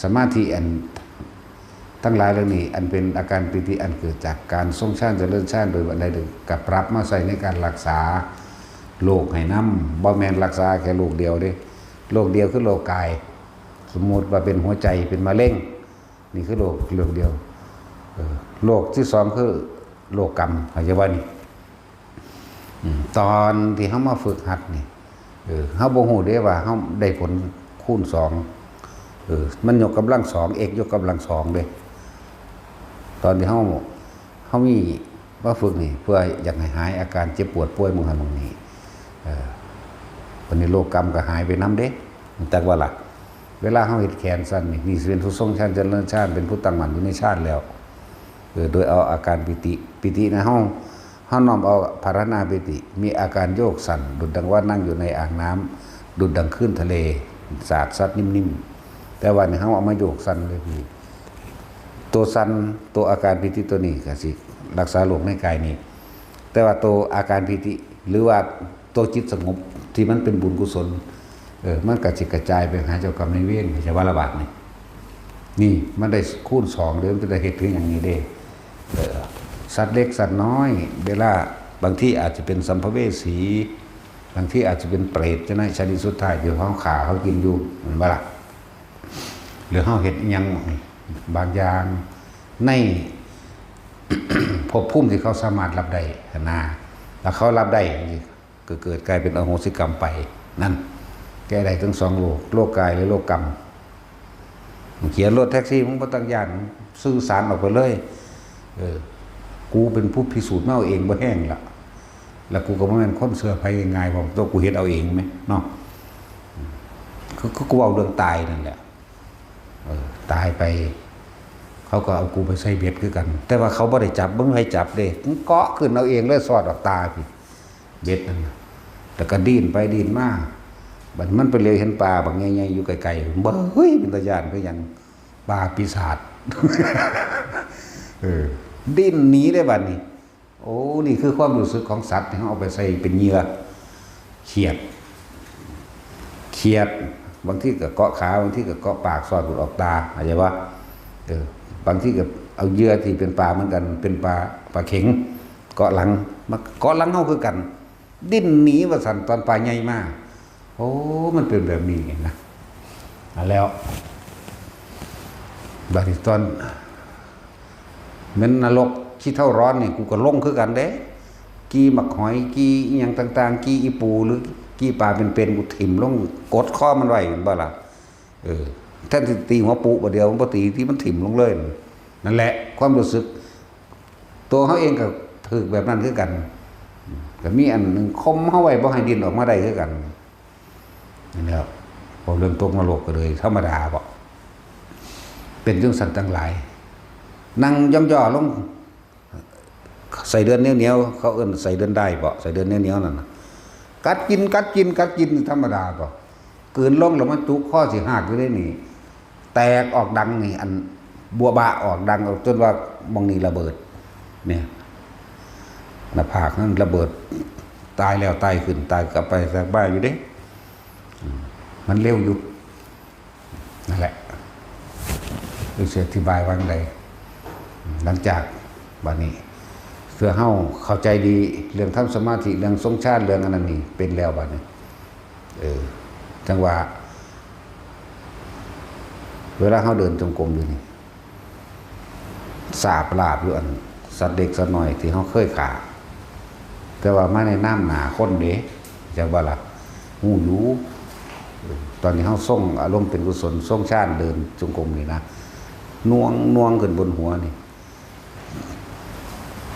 สมาธิอันทั้งหลายเหล่านี้ อันเป็นอาการปีติอันเกิดจากการทรงฌานเจริญฌานโดยอันใดหนึ่ง ก็ปรับมาใช้ในการรักษาโรคให้นำ บ่แม่นรักษาแค่โรคเดียวเด้ โรคเดียวคือโรคกาย สมมุติว่าเป็นหัวใจ เป็นมะเร็ง นี่คือโรค โรคเดียว เออ โรคที่สองคือโรคกรรม เข้าใจบ่นี่ อืม ตอนที่เฮามาฝึกหัดนี่ เออ เฮาบ่ฮู้เด้ว่าเฮาได้ผลคูณสอง เออ มันยกกำลังสอง x ยกกำลังสองเด้ ตอนที่เฮา เฮามีมาฝึกนี่ เพื่ออยากให้หายอาการเจ็บปวดป่วยหม่องหั้นหม่องนี้ เออ บัดนี้โรคกรรมก็หายไปนำเด้ จักว่าล่ะ เวลาเฮาเฮ็ดแขนสั้นนี่ นี่สิเป็นผู้ทรงฌานเจริญฌาน เป็นผู้ตั้งมั่นอยู่ในฌานแล้ว เออ โดยเอาอาการปีติ ปีตินะ เฮา เฮาน้อมเอาภาวนาปีติ มีอาการโยกสั่น ดุจดังว่านั่งอยู่ในอ่างน้ำ ดุจดังคลื่นทะเล สาดซัดนิ่มๆ แต่ว่านี่เฮาเอามาโยกสั่นเลยพี่ ตัวสั่น ตัวอาการปีติตัวนี้ก็สิรักษาโรคในกายนี้ แต่ว่าตัวอาการปีติ หรือว่าตัวจิตสงบที่มันเป็นบุญกุศล เออ มันก็สิกระจายไปหาเจ้ากรรมนายเวร เข้าใจว่าละบาดนี่ นี่มันได้คูณสองเด้อ มันจะได้เฮ็ดถึงอย่างนี้เด้ เออ สัตว์เล็กสัตว์น้อย เวลาบางทีอาจจะเป็นสัมภเวสี บางทีอาจจะเป็นเปรต จะในชาติสุดท้ายที่เขาฆ่าเขากินอยู่ แม่นบ่ล่ะ หรือเขาเฮ็ดอิหยังบางอย่างใน ภพภูมิที่เขาสามารถรับได้หั้นนะ แล้วเขารับได้ ก็เกิดกลายเป็นอโหสิกรรมไป นั่น แก้ได้ทั้งสองโลก โลกกายและโลกกรรม เขียนรถแท็กซี่ มึงบ่ต้องย้าน สื่อสารออกไปเลย เออ กูเป็นผู้พิสูจน์มาเอาเองบ่แห้งละ แล้วกูก็บ่แม่นคนเชื่อไผง่ายๆ เพราะตัวกูเฮ็ดเอาเองแหมเนาะ คือ คือกูเว้าเรื่องตายนั่นแหละ เออ ตายไป เขาก็เอากูไปใส่เบ็ดคือกัน แต่ว่าเขาบ่ได้จับ บ่มีไผจับเด้ มึงเกาะขึ้นเอาเองเลย สอดออกตาพี้ เบ็ดนั่นน่ะ แล้วก็ดิ้นไปดิ้นมา บัดมันไปเหลียวเห็นปลาบักใหญ่ๆ อยู่ไกลๆ เบ้ย เป็นตาย้านคือหยัง ปลาปีศาจ เออ ดิ้นหนีได้บัดนี้ โอ้ นี่คือความรู้สึกของสัตว์ที่เขาเอาไปใส่เป็นเหยื่อ เขียด เขียด บางทีก็เกาะขา บางทีก็เกาะปาก สอดหลุดออกตา เข้าใจปะ เออ บางทีก็เอาเหยื่อที่เป็นปลาเหมือนกัน เป็นปลา ปลาเข็ง เกาะหลัง มาเกาะหลังเฮาคือกัน ดิ้นหนีว่าซั่น ตอนปลาใหญ่มา โอ้ มันเป็นแบบนี้นะ อ่ะ แล้ว บัดนี้ตอน แม่นนรกขี้เถ้าร้อนนี่ กูก็ลงคือกันเด้ กี่หมากหอย กี่อิหยังต่างๆ กี่อีปู หรือกี่ปลาเป็นๆ กูถิ่มลง กดคอมันไว้ แม่นบ่ล่ะ เออ แทนที่ตีหัวปุบาดเดียว มันบ่ตี ที่มันถิ่มลงเลย นั่นแหละ ความรู้สึก ตัวเขาเองก็ถืกแบบนั้นคือกัน ก็มีอันหนึ่งข่มเขาไว้บ่ให้ดิ้นออกมาได้คือกัน นี่แหล้ว พอเรื่องตกนรกก็เลยธรรมดาบ่ เป็นจังซั่นทั้งหลาย นั่งย่อๆ ลง ไส้เดือนเหนียวๆ เขาเอิ้นไส้เดือนด้ายบ่ ไส้เดือนเหนียวๆ นั่นน่ะ กัดกิน กัดกิน กัดกิน ธรรมดาบ่ กลืนลงแล้วมันจุกคอสิหักอยู่เด้นี่ แตกออกดังนี่ อันบัวบะออกดังออก จนว่าหม่องนี้ระเบิด เนี่ย หน้าผากนั่นระเบิด ตายแล้วตายขึ้น ตายกลับไปกลับมาอยู่เด้ อืม มันเร็วอยู่ นั่นแหละ เออ สิอธิบายว่าจั่งใด หลังจากบัดนี้ เพื่อเฮาเข้าใจดีเรื่องทำสมาธิ เรื่องทรงฌาน เรื่องอันนั้นนี่ เป็นแล้วบัดนี้ เออ จั่งว่า เวลาเฮาเดินจงกรมอยู่นี่ สาบลาบอยู่ อันสัตว์เล็กสัตว์น้อยที่เฮาเคยฆ่า แต่ว่ามาในนามหน้าคนเด้ จั่งว่าล่ะ ฮู้อยู่ ตอนนี้เฮาทรงอารมณ์เป็นกุศล ทรงฌาน เดินจงกรมนี่นะ น่วง น่วงขึ้นบนหัวนี่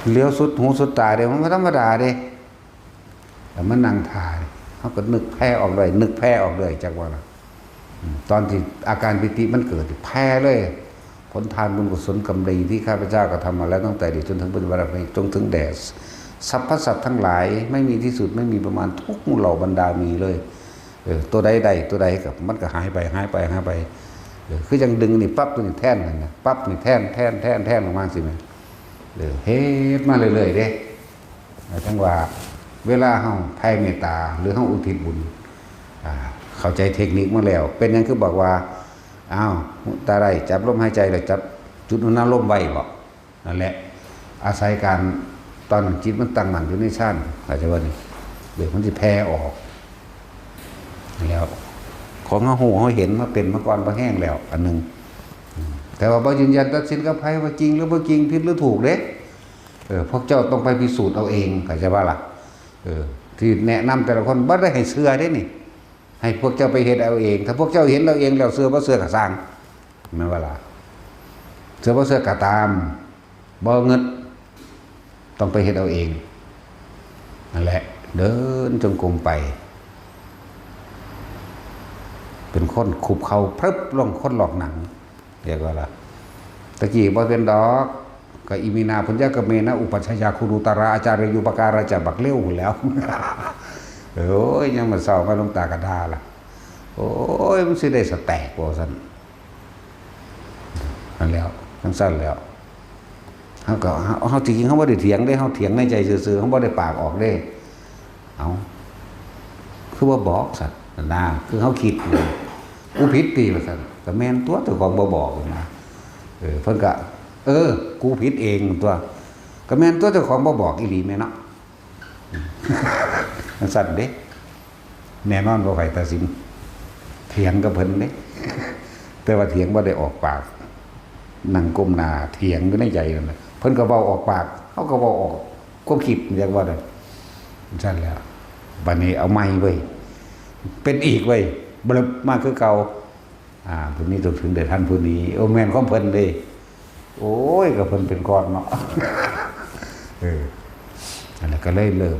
เหลียวสุดหูสุดตาเด้ มันบ่ธรรมดาเด้ แล้วมานั่งถ่าย เฮาก็นึกแผ่ออกเลย นึกแผ่ออกเลย จักว่าล่ะ อืม ตอนที่อาการปีติมันเกิด แผ่เลย ผลทานบุญกุศลกรรมดีที่ข้าพเจ้ากระทำมาแล้วตั้งแต่อดีตจนถึงปัจจุบันนี้ จนถึงแด่สรรพสัตว์ทั้งหลาย ไม่มีที่สุด ไม่มีประมาณ ทุกหมู่เหล่าบรรดามีเลย เออ ตัวใดได้ ตัวใดก็ มันก็หายไป หายไป หายไป เออ คือจั่งดึงนี่ปั๊บ ตัวนี้แทนนั่นนะ ปั๊บ นี่แทน แทน แทน แทนออกมาสิแม่น เออ เฮ็ดมาเรื่อยๆ เด้ หมายถึงว่า เวลาเฮาแผ่เมตตา หรือเฮาอุทิศบุญ อ่า เข้าใจเทคนิคมาแล้ว เป็นหยังคือบอกว่า อ้าว ตาได้จับลมหายใจแล้วจับจุดอุณาโลมไว้บ่ นั่นแหละ อาศัยการ ตอนจิตมันตั้งมั่นอยู่ในฌาน เข้าใจบ่นี่ เดี๋ยวมันสิแผ่ออก แล้ว ของเฮาฮู้เฮาเห็นมาเป็นมาก่อน บ่แห้งแล้ว อันหนึ่ง อืม แต่ว่าบ่ยืนยันตัดสินกับไผว่าจริงหรือบ่จริง ผิดหรือถูกเด้ เออ พวกเจ้าต้องไปพิสูจน์เอาเอง เข้าใจบ่ล่ะ เออ ที่แนะนำแต่ละคนบ่ได้ให้เชื่อเด้นี่ ให้พวกเจ้าไปเฮ็ดเอาเอง ถ้าพวกเจ้าเห็นเอาเองแล้ว เชื่อบ่เชื่อก็ซ่าง แม่นบ่ล่ะ เชื่อบ่เชื่อก็ตาม บ่งึด ต้องไปเฮ็ดเอาเอง นั่นแหละ เดินจงกรมไป เป็นคนคุบเข่าพรึบลง คนลอกหนัง เรียกว่าล่ะ ตะกี้บ่เป็นดอก ก็ อิมินา ปุญญกรรมเมนะ อุปัชฌา คุรุตารา อาจาเรยุปการะจะ บักเร็วพู้นแหล้ว โอ้ย ยังมาเศร้ามาหลวงตากระดาล่ะ โอ้ย มันสิได้สแต็กบ่ซั่น นั่นแหล้ว จั่งซั้นแหล้ว เฮาก็ เฮา เฮา จริงๆ เฮาบ่ได้เถียงเด้ เฮาเถียงในใจซื่อๆ เฮาบ่ได้ปากออกเด้ เอ้า คือบ่บอกซั่น นะ คือเฮาคิดอยู่ กูผิดติ ว่าซั่น ก็แม่นตั๊ว เจ้าของบ่บอกนะ เออ เพิ่นก็ เออ กูผิดเองตั๊ว ก็แม่นตั๊ว เจ้าของบ่บอกอีหลีแม่เนาะ จั่งซั้นเด้ แน่นอนบ่ไผตัดสิน เถียงกับเพิ่นเด้ แต่ว่าเถียงบ่ได้ออกปาก นั่งก้มหน้าเถียงอยู่ในใจนั่นแหละ เพิ่นก็เว้าออกปาก เฮาก็เว้าออกความคิด อยากว่านั่น จั่งซั้นแหล้ว บัดนี้เอาใหม่เว้ย เป็นอีกเว้ย บลึบมาคือเก่า อ่า ผู้นี้ต้องถึงได้ทันผู้นี้ โอ้ แม่นของเพิ่นเด้ โอ้ย ก็เพิ่นเป็นก้อนเนาะ เออ นั่นแหละ ก็เลยเริ่ม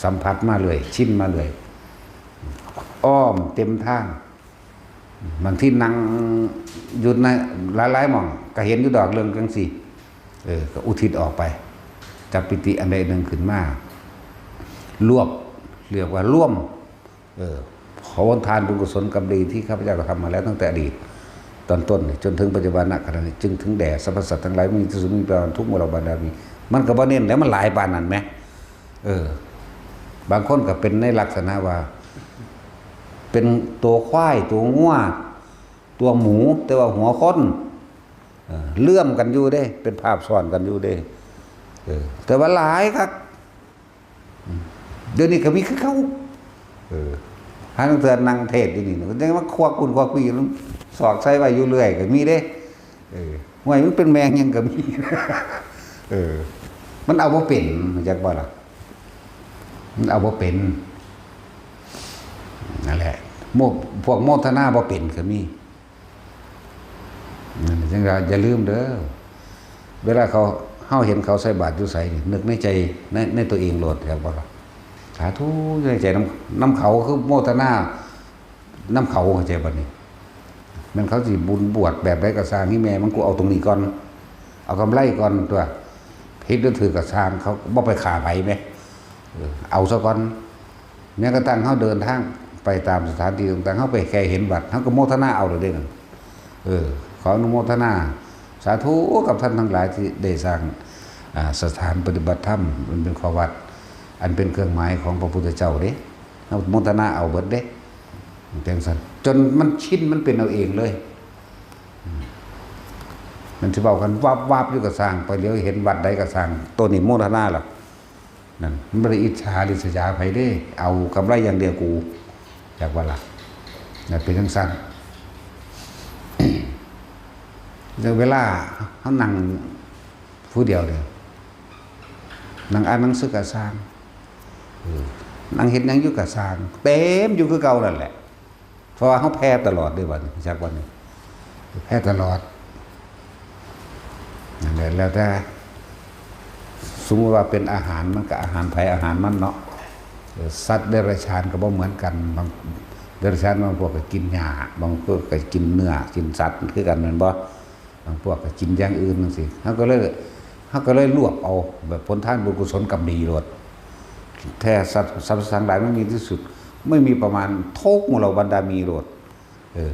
สัมผัสมาเรื่อย ชินมาเรื่อย อ้อมเต็มทาง บางทีนั่งอยู่ในหลายๆหม่อง ก็เห็นอยู่ดอกเรื่องจั่งซี้ เออ ก็อุทิศออกไป จับปิติอันใดหนึ่งขึ้นมา รวบ เรียกว่ารวม เออ ขอทานบุญกุศลกรรมดีที่ข้าพเจ้ากระทำมาแล้วตั้งแต่อดีต ตอนต้นนี่ จนถึงปัจจุบันณขณะนี้ จึงถึงแด่สรรพสัตว์ทั้งหลาย มีที่สุด มีประมาณทุกข์ มลบรรดามี มันก็บ่เน้นแล้ว มันหลายปานนั้นแหม เออ บางคนก็เป็นในลักษณะว่า เป็นตัวควาย ตัวงัว ตัวหมู แต่ว่าหัวคน เออ เลื่อมกันอยู่เด้ เป็นภาพซ้อนกันอยู่เด้ เออ แต่ว่าหลายคัก อืม เดี๋ยวนี้ก็มีคือเก่า เออ หาลางเทื่อนั่งเทศน์อยู่นี่ ก็ยังมาควักกุ่นควักปี้ สอดใส่ไว้อยู่เรื่อยก็มีเด้ เออ ห้วย มันเป็นแม่งหยังก็มี เออ มันเอาบ่เป็น รู้จักบ่ล่ะ มันเอาบ่เป็น นั่นแหละ โม- พวกโมทนาบ่เป็นก็มี นั่นจั่งว่าอย่าลืมเด้อ เวลาเขา เฮาเห็นเขาใส่บาตรอยู่ไสนี่ นึกในใจ ใน ในตัวเองโลด อยากบอกว่า สาธุ อยู่ในใจนำ นำเขา คือโมทนานำเขา เข้าใจบ่นี่ แม่นเขาสิบุญบวชแบบใดก็ซ่าง อีแม่มัน กูเอาตรงนี้ก่อน เอากำไรก่อนตั๊ว ผิดหรือถูกก็ซ่าง เขาบ่ไปฆ่าไผแหม เออ เอาซะก่อน แม้กระทั่งเฮาเดินทางไปตามสถานที่ต่างๆ เฮาไปแค่เห็นวัด เฮาก็โมทนาเอาเลยเด้นั่น เออ ขออนุโมทนา สาธุกับท่านทั้งหลายที่ได้สร้าง อ่า สถานปฏิบัติธรรม มันเป็นข้อวัด อันเป็นเครื่องหมายของพระพุทธเจ้าเด้ เฮาโมทนาเอาเบิดเด้ จั่งซั้น จนมันชิน มันเป็นเอาเองเลย อืม มันสิเว้ากันวับๆ อยู่ก็ซ่าง ไปเหลียวเห็นวัดใดก็ซ่าง ตัวนี้โมทนาล่ะ นั่น มันบ่ได้อิจฉาริษยาไผเด้ เอากำไรอย่างเดียวกู อยากว่าล่ะ นั่นเป็นจั่งซั้น แล้วเวลาเฮานั่งผู้เดียวเนี่ย นั่งอ่านหนังสือก็ซ่าง เออ นั่งเฮ็ดหยังอยู่ก็ซ่าง เต็มอยู่คือเก่านั่นแหละ เพราะว่าเฮาแผ่ตลอดเด้บัดนี้ จักวันนี้ แผ่ตลอด นั่นแหละ แล้วแต่ สมมุติว่าเป็นอาหาร มันก็อาหารไผอาหารมันเนาะ เออ สัตว์เดรัจฉานก็บ่เหมือนกัน บาง เดรัจฉานบางพวกก็กินหญ้า บางพวกก็กินเนื้อ กินสัตว์คือกันแม่นบ่ บางพวกก็กินอย่างอื่นจั่งซี้ เฮาก็เลย เฮาก็เลยรวบเอาแบบผลทานบุญกุศลกรรมดีโลด แท้สัตว์ สรรพสัตว์ทั้งหลายไม่มีที่สุด ไม่มีประมาณ ทุกข์หมู่เหล่าบรรดามีโลด เออ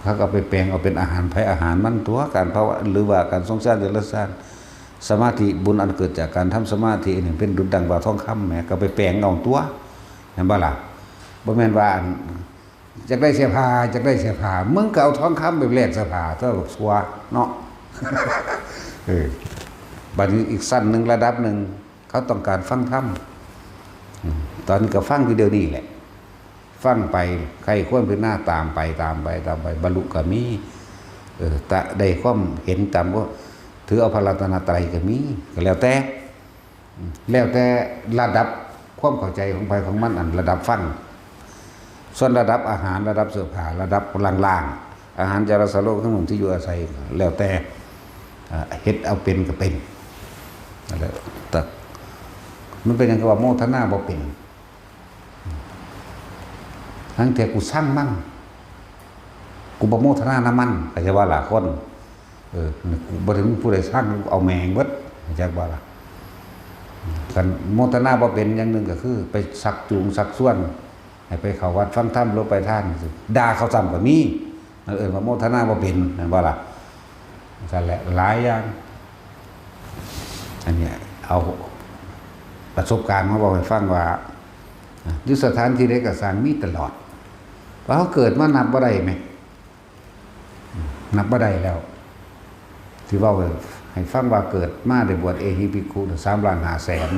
เขาก็ไปแปลงเอาเป็นอาหารไผอาหารมันตั๊ว การภาวะ หรือว่าการทรงฌานเจริญฌาน สมาธิ บุญอันเกิดจากการทำสมาธินี่เป็นดุจดังว่าทองคำแหม ก็ไปแปลงเอาตั๊ว แม่นบ่ล่ะ บ่แม่นว่าอัน อยากได้เสื้อผ้า อยากได้เสื้อผ้า มึงก็เอาทองคำไปแลกเสื้อผ้าตั๊ว บักซั่วเนาะ เออ บัดนี้อีกชั้นหนึ่ง ระดับหนึ่ง เขาต้องการฟังธรรม อืม ตอนนี้ก็ฟังอยู่เดี๋ยวนี้แหละ ฟังไป ใคร่ครวญพิจารณาตามไป ตามไป ตามไป บรรลุก็มี เออ แต่ได้ความเห็นตามก็ถือเอาพระรัตนตรัยก็มี ก็แล้วแต่ อืม แล้วแต่ระดับความเข้าใจของไผของมัน อันระดับฟัง ส่วนระดับอาหาร ระดับเสื้อผ้า ระดับล่างๆ อาหาร จาระ สาโล เครื่องนุ่ง ที่อยู่อาศัย แล้วแต่ อ่า เฮ็ดเอาเป็นก็เป็น นั่นแหละ แต่มันเป็นหยังคือว่าโมทนาบ่เป็น ทั้งที่กูซังมัน กูบ่โมทนานำมัน เข้าใจบ่ล่ะคน เออ กูบ่ได้มีผู้ใดซัง กูเอาแม่งเบิด เข้าใจบ่ล่ะ คันโมทนาบ่เป็นอย่างหนึ่งก็คือ ไปชักจูงชักชวนให้ไปเข้าวัดฟังธรรมหรือไปทาน ด่าเขาซ้ำก็มี นั่นเอิ้นว่าโมทนาบ่เป็น แม่นบ่ล่ะ นั่นแหละหลายอย่าง อันเนี้ยเอาประสบการณ์มาบอกให้ฟังว่า อยู่สถานที่ใดก็สร้างมีตลอด ว่าเขาเกิดมานับบ่ได้ไหม นับบ่ได้แล้ว ที่เว้าให้ฟังว่าเกิดมาได้บวชเอหิภิกขุสามล้านห้าแสน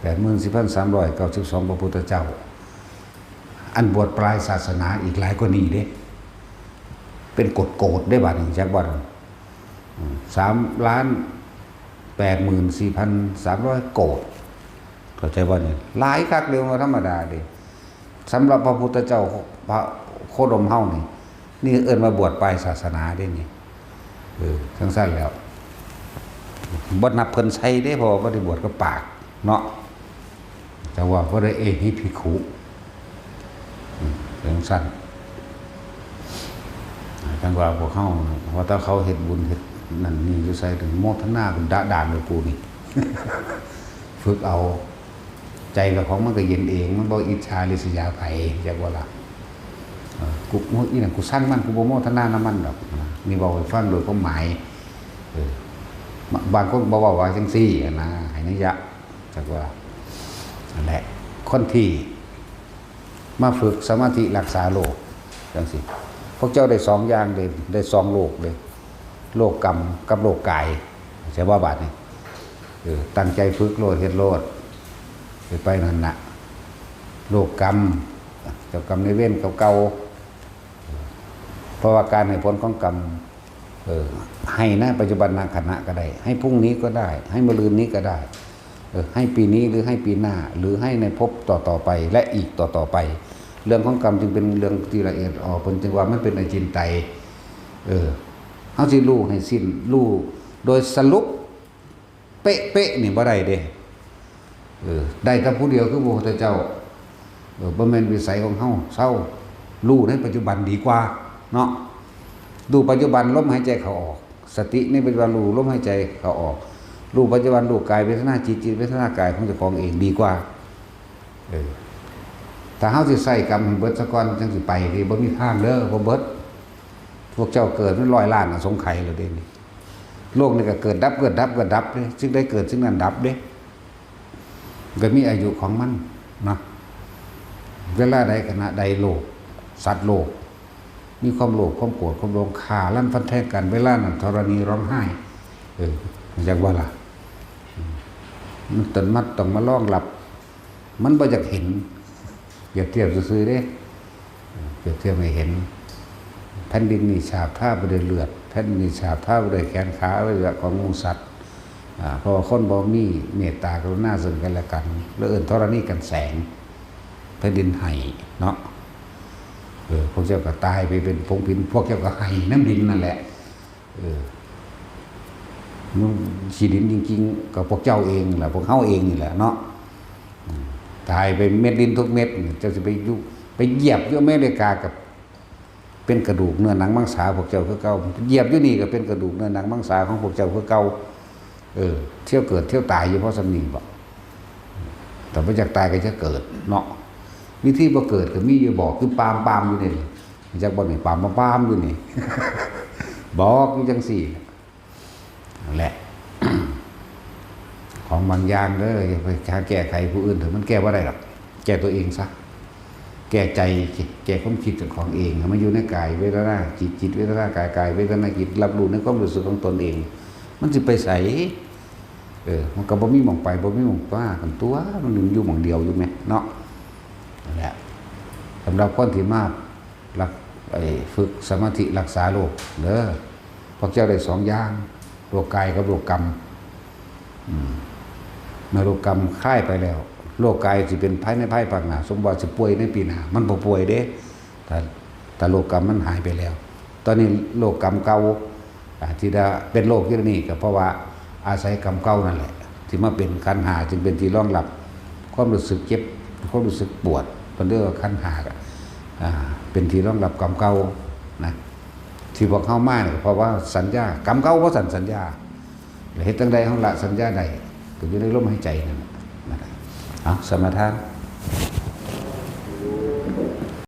แปดหมื่นสี่พันสามร้อยเก้าสิบสองพระพุทธเจ้า อันบวชปลายศาสนาอีกหลายกว่านี้เด้ เป็นโกดๆได้บาดนี้จักบ่ สามล้านแปดหมื่นสี่พันสามร้อยโกด เข้าใจบ่เนี่ย หลายคักเดียวบ่ธรรมดาเด้ สำหรับพระพุทธเจ้าพระโคดมเฮานี่ นี่เอิ้นว่าบวชปลายศาสนาเด้นี่ เออ จั่งซั้นแล้ว บ่นับเพิ่นใส่เด้ เพราะว่าบ่ได้บวชกับปากเนาะ แต่ว่าบ่ได้เอหิภิกขุ อืม จั่งซั้น จั่งว่าพวกเฮา ว่าถ้าเขาเฮ็ดบุญเฮ็ดนั่นนี่อยู่ไส ถึงโมทนากันดะดานเลยกูนี่ ฝึกเอา ใจกับของมันก็เย็นเอง มันบ่อิจฉาริษยาไผ จักว่าล่ะ เออ กู โอ้ย อีนั่นกูซังมัน กูบ่โมทนานำมันดอกนะ นี่เว้าให้ฟังโดยความหมาย เออ บางคนบ่เว้าว่าจั่งซี้หั้นนะ ให้นัยยะ จักว่า นั่นแหละ คนที่มาฝึกสมาธิรักษาโลก จั่งซี้ พวกเจ้าได้สองอย่างเลย ได้สองโลกเลย โลกกรรมกับโลกกาย ใช่บ่บาดนี้ เออ ตั้งใจฝึกโลด เฮ็ดโลด ไป ไปนั่นน่ะ โลกกรรม เจ้ากรรมนายเวรเก่าๆ เพราะว่าการให้ผลของกรรม เออ ให้ในปัจจุบันขณะก็ได้ ให้พรุ่งนี้ก็ได้ ให้มะรืนนี้ก็ได้ เออ ให้ปีนี้หรือให้ปีหน้า หรือให้ในภพต่อๆไป และอีกต่อๆไป เรื่องของกรรมจึงเป็นเรื่องที่ละเอียดอ่อน เพิ่นจึงว่ามันเป็นอจินไตย เออ เฮาสิรู้ให้สิ้น รู้โดยสรุป เป๊ะๆนี่บ่ได้เด้ เออ ได้แต่ผู้เดียวคือพระพุทธเจ้า เออ บ่แม่นวิสัยของเฮา เซา รู้ในปัจจุบันดีกว่า เนาะ รู้ปัจจุบันลมหายใจเข้าออก สติในปัจจุบันรู้ลมหายใจเข้าออก รู้ปัจจุบันรู้กายเวทนาจิต จิตเวทนากายของเจ้าของเองดีกว่า เออ ถ้าเฮาสิใส่กรรมให้เบิดซะก่อนจั่งสิไปนี่บ่มีทางเด้อ บ่เบิด พวกเจ้าเกิดมันร้อยล้านอสงไขยแล้วเด้นี่ โลกนี่ก็เกิดดับ เกิดดับ เกิดดับเด้ สิ่งใดเกิดสิ่งนั้นดับเด้ ก็มีอายุของมันนะ เวลาใดขณะใดโลภ สัตว์โลก มีความโลภ ความโกรธ ความหลง ฆ่าล้างฟันแทงกัน เวลานั้นธรณีร้องไห้ เออ จักว่าล่ะ มันต้องมา ต้องมารองรับ มันบ่อยากเห็น เปรียบเทียบซื่อๆเด้ เปรียบเทียบให้เห็น แผ่นดินนี่ฉาบทาไปด้วยเลือด แผ่นดินนี่ฉาบทาไปด้วยแขนขาอวัยวะของหมู่สัตว์ อ่า เพราะว่าคนบ่มีเมตตากรุณาซึ่งกันและกัน แล้วเอิ้นธรณีกันแสง แผ่นดินไห้เนาะ เออ พวกเจ้าก็ตายไปเป็นผงหิน พวกเจ้าก็ไห้นำดินนั่นแหละ เออ มันขี้ดินจริงๆ ก็พวกเจ้าเองแหละ พวกเฮาเองนี่แหละเนาะ อืม ตายไปเม็ดดินทุกเม็ดนี่ เจ้าสิไปอยู่ ไปเหยียบอยู่อเมริกาก็เป็นกระดูกเนื้อหนังมังสาพวกเจ้าคือเก่า เหยียบอยู่นี่ก็เป็นกระดูกเนื้อหนังมังสาของพวกเจ้าคือเก่า เออ เที่ยวเกิดเที่ยวตายอยู่เพราะส่ำนี้บ่ แต่บ่อยากตายก็จะเกิดเนาะ วิธีบ่เกิดก็มีอยู่ บอกคือปามปามอยู่นี่ จักบ่นี่ ปามปามปามอยู่นี่ บอกอยู่จั่งซี้ นั่นแหละ ของบางอย่างเด้อ อย่าไปหาแก้ไขผู้อื่นเถอะ มันแก้บ่ได้หรอก แก้ตัวเองซะ แก้ใจ แก้ความคิดของเอง ให้มันอยู่ในกายเวทนาจิต จิตเวทนากาย กายเวทนาจิต รับรู้ในความรู้สึกของตนเอง มันสิไปไส เออ มันก็บ่มีหม่องไป บ่มีหม่องมากันตั๊ว มันอยู่หม่องเดียวอยู่แหมเนาะ นั่นแหละ สำหรับคนที่มา รัก ไอ้ ฝึกสมาธิรักษาโลกเด้อ พวกเจ้าได้สองอย่าง โลกกายกับโลกกรรม อืม เมื่อโลกกรรมคลายไปแล้ว โลกกายสิเป็นภายในภายภาคหน้า สมมุติว่าสิป่วยในปีหน้า มันบ่ป่วยเด้ ถ้า ถ้าโลกกรรมมันหายไปแล้ว ตอนนี้โลกกรรมเก่า อ่า ที่ได้เป็นโรคอยู่นี่ก็เพราะว่าอาศัยกรรมเก่านั่นแหละ ที่มาเป็นขันธ์ห้า จึงเป็นที่รองรับความรู้สึกเจ็บ ความรู้สึกปวด เพิ่นเรียกว่าขันธ์ห้า อ่า เป็นที่รองรับกรรมเก่านะ ที่พวกเฮามาเนี่ยเพราะว่าสัญญา กรรมเก่าบ่ซั้นสัญญา แล้วเฮ็ดจั่งใดเฮาละสัญญาได้ ก็อยู่ในลมหายใจนั่นแหละนะครับ เอา สมาทาน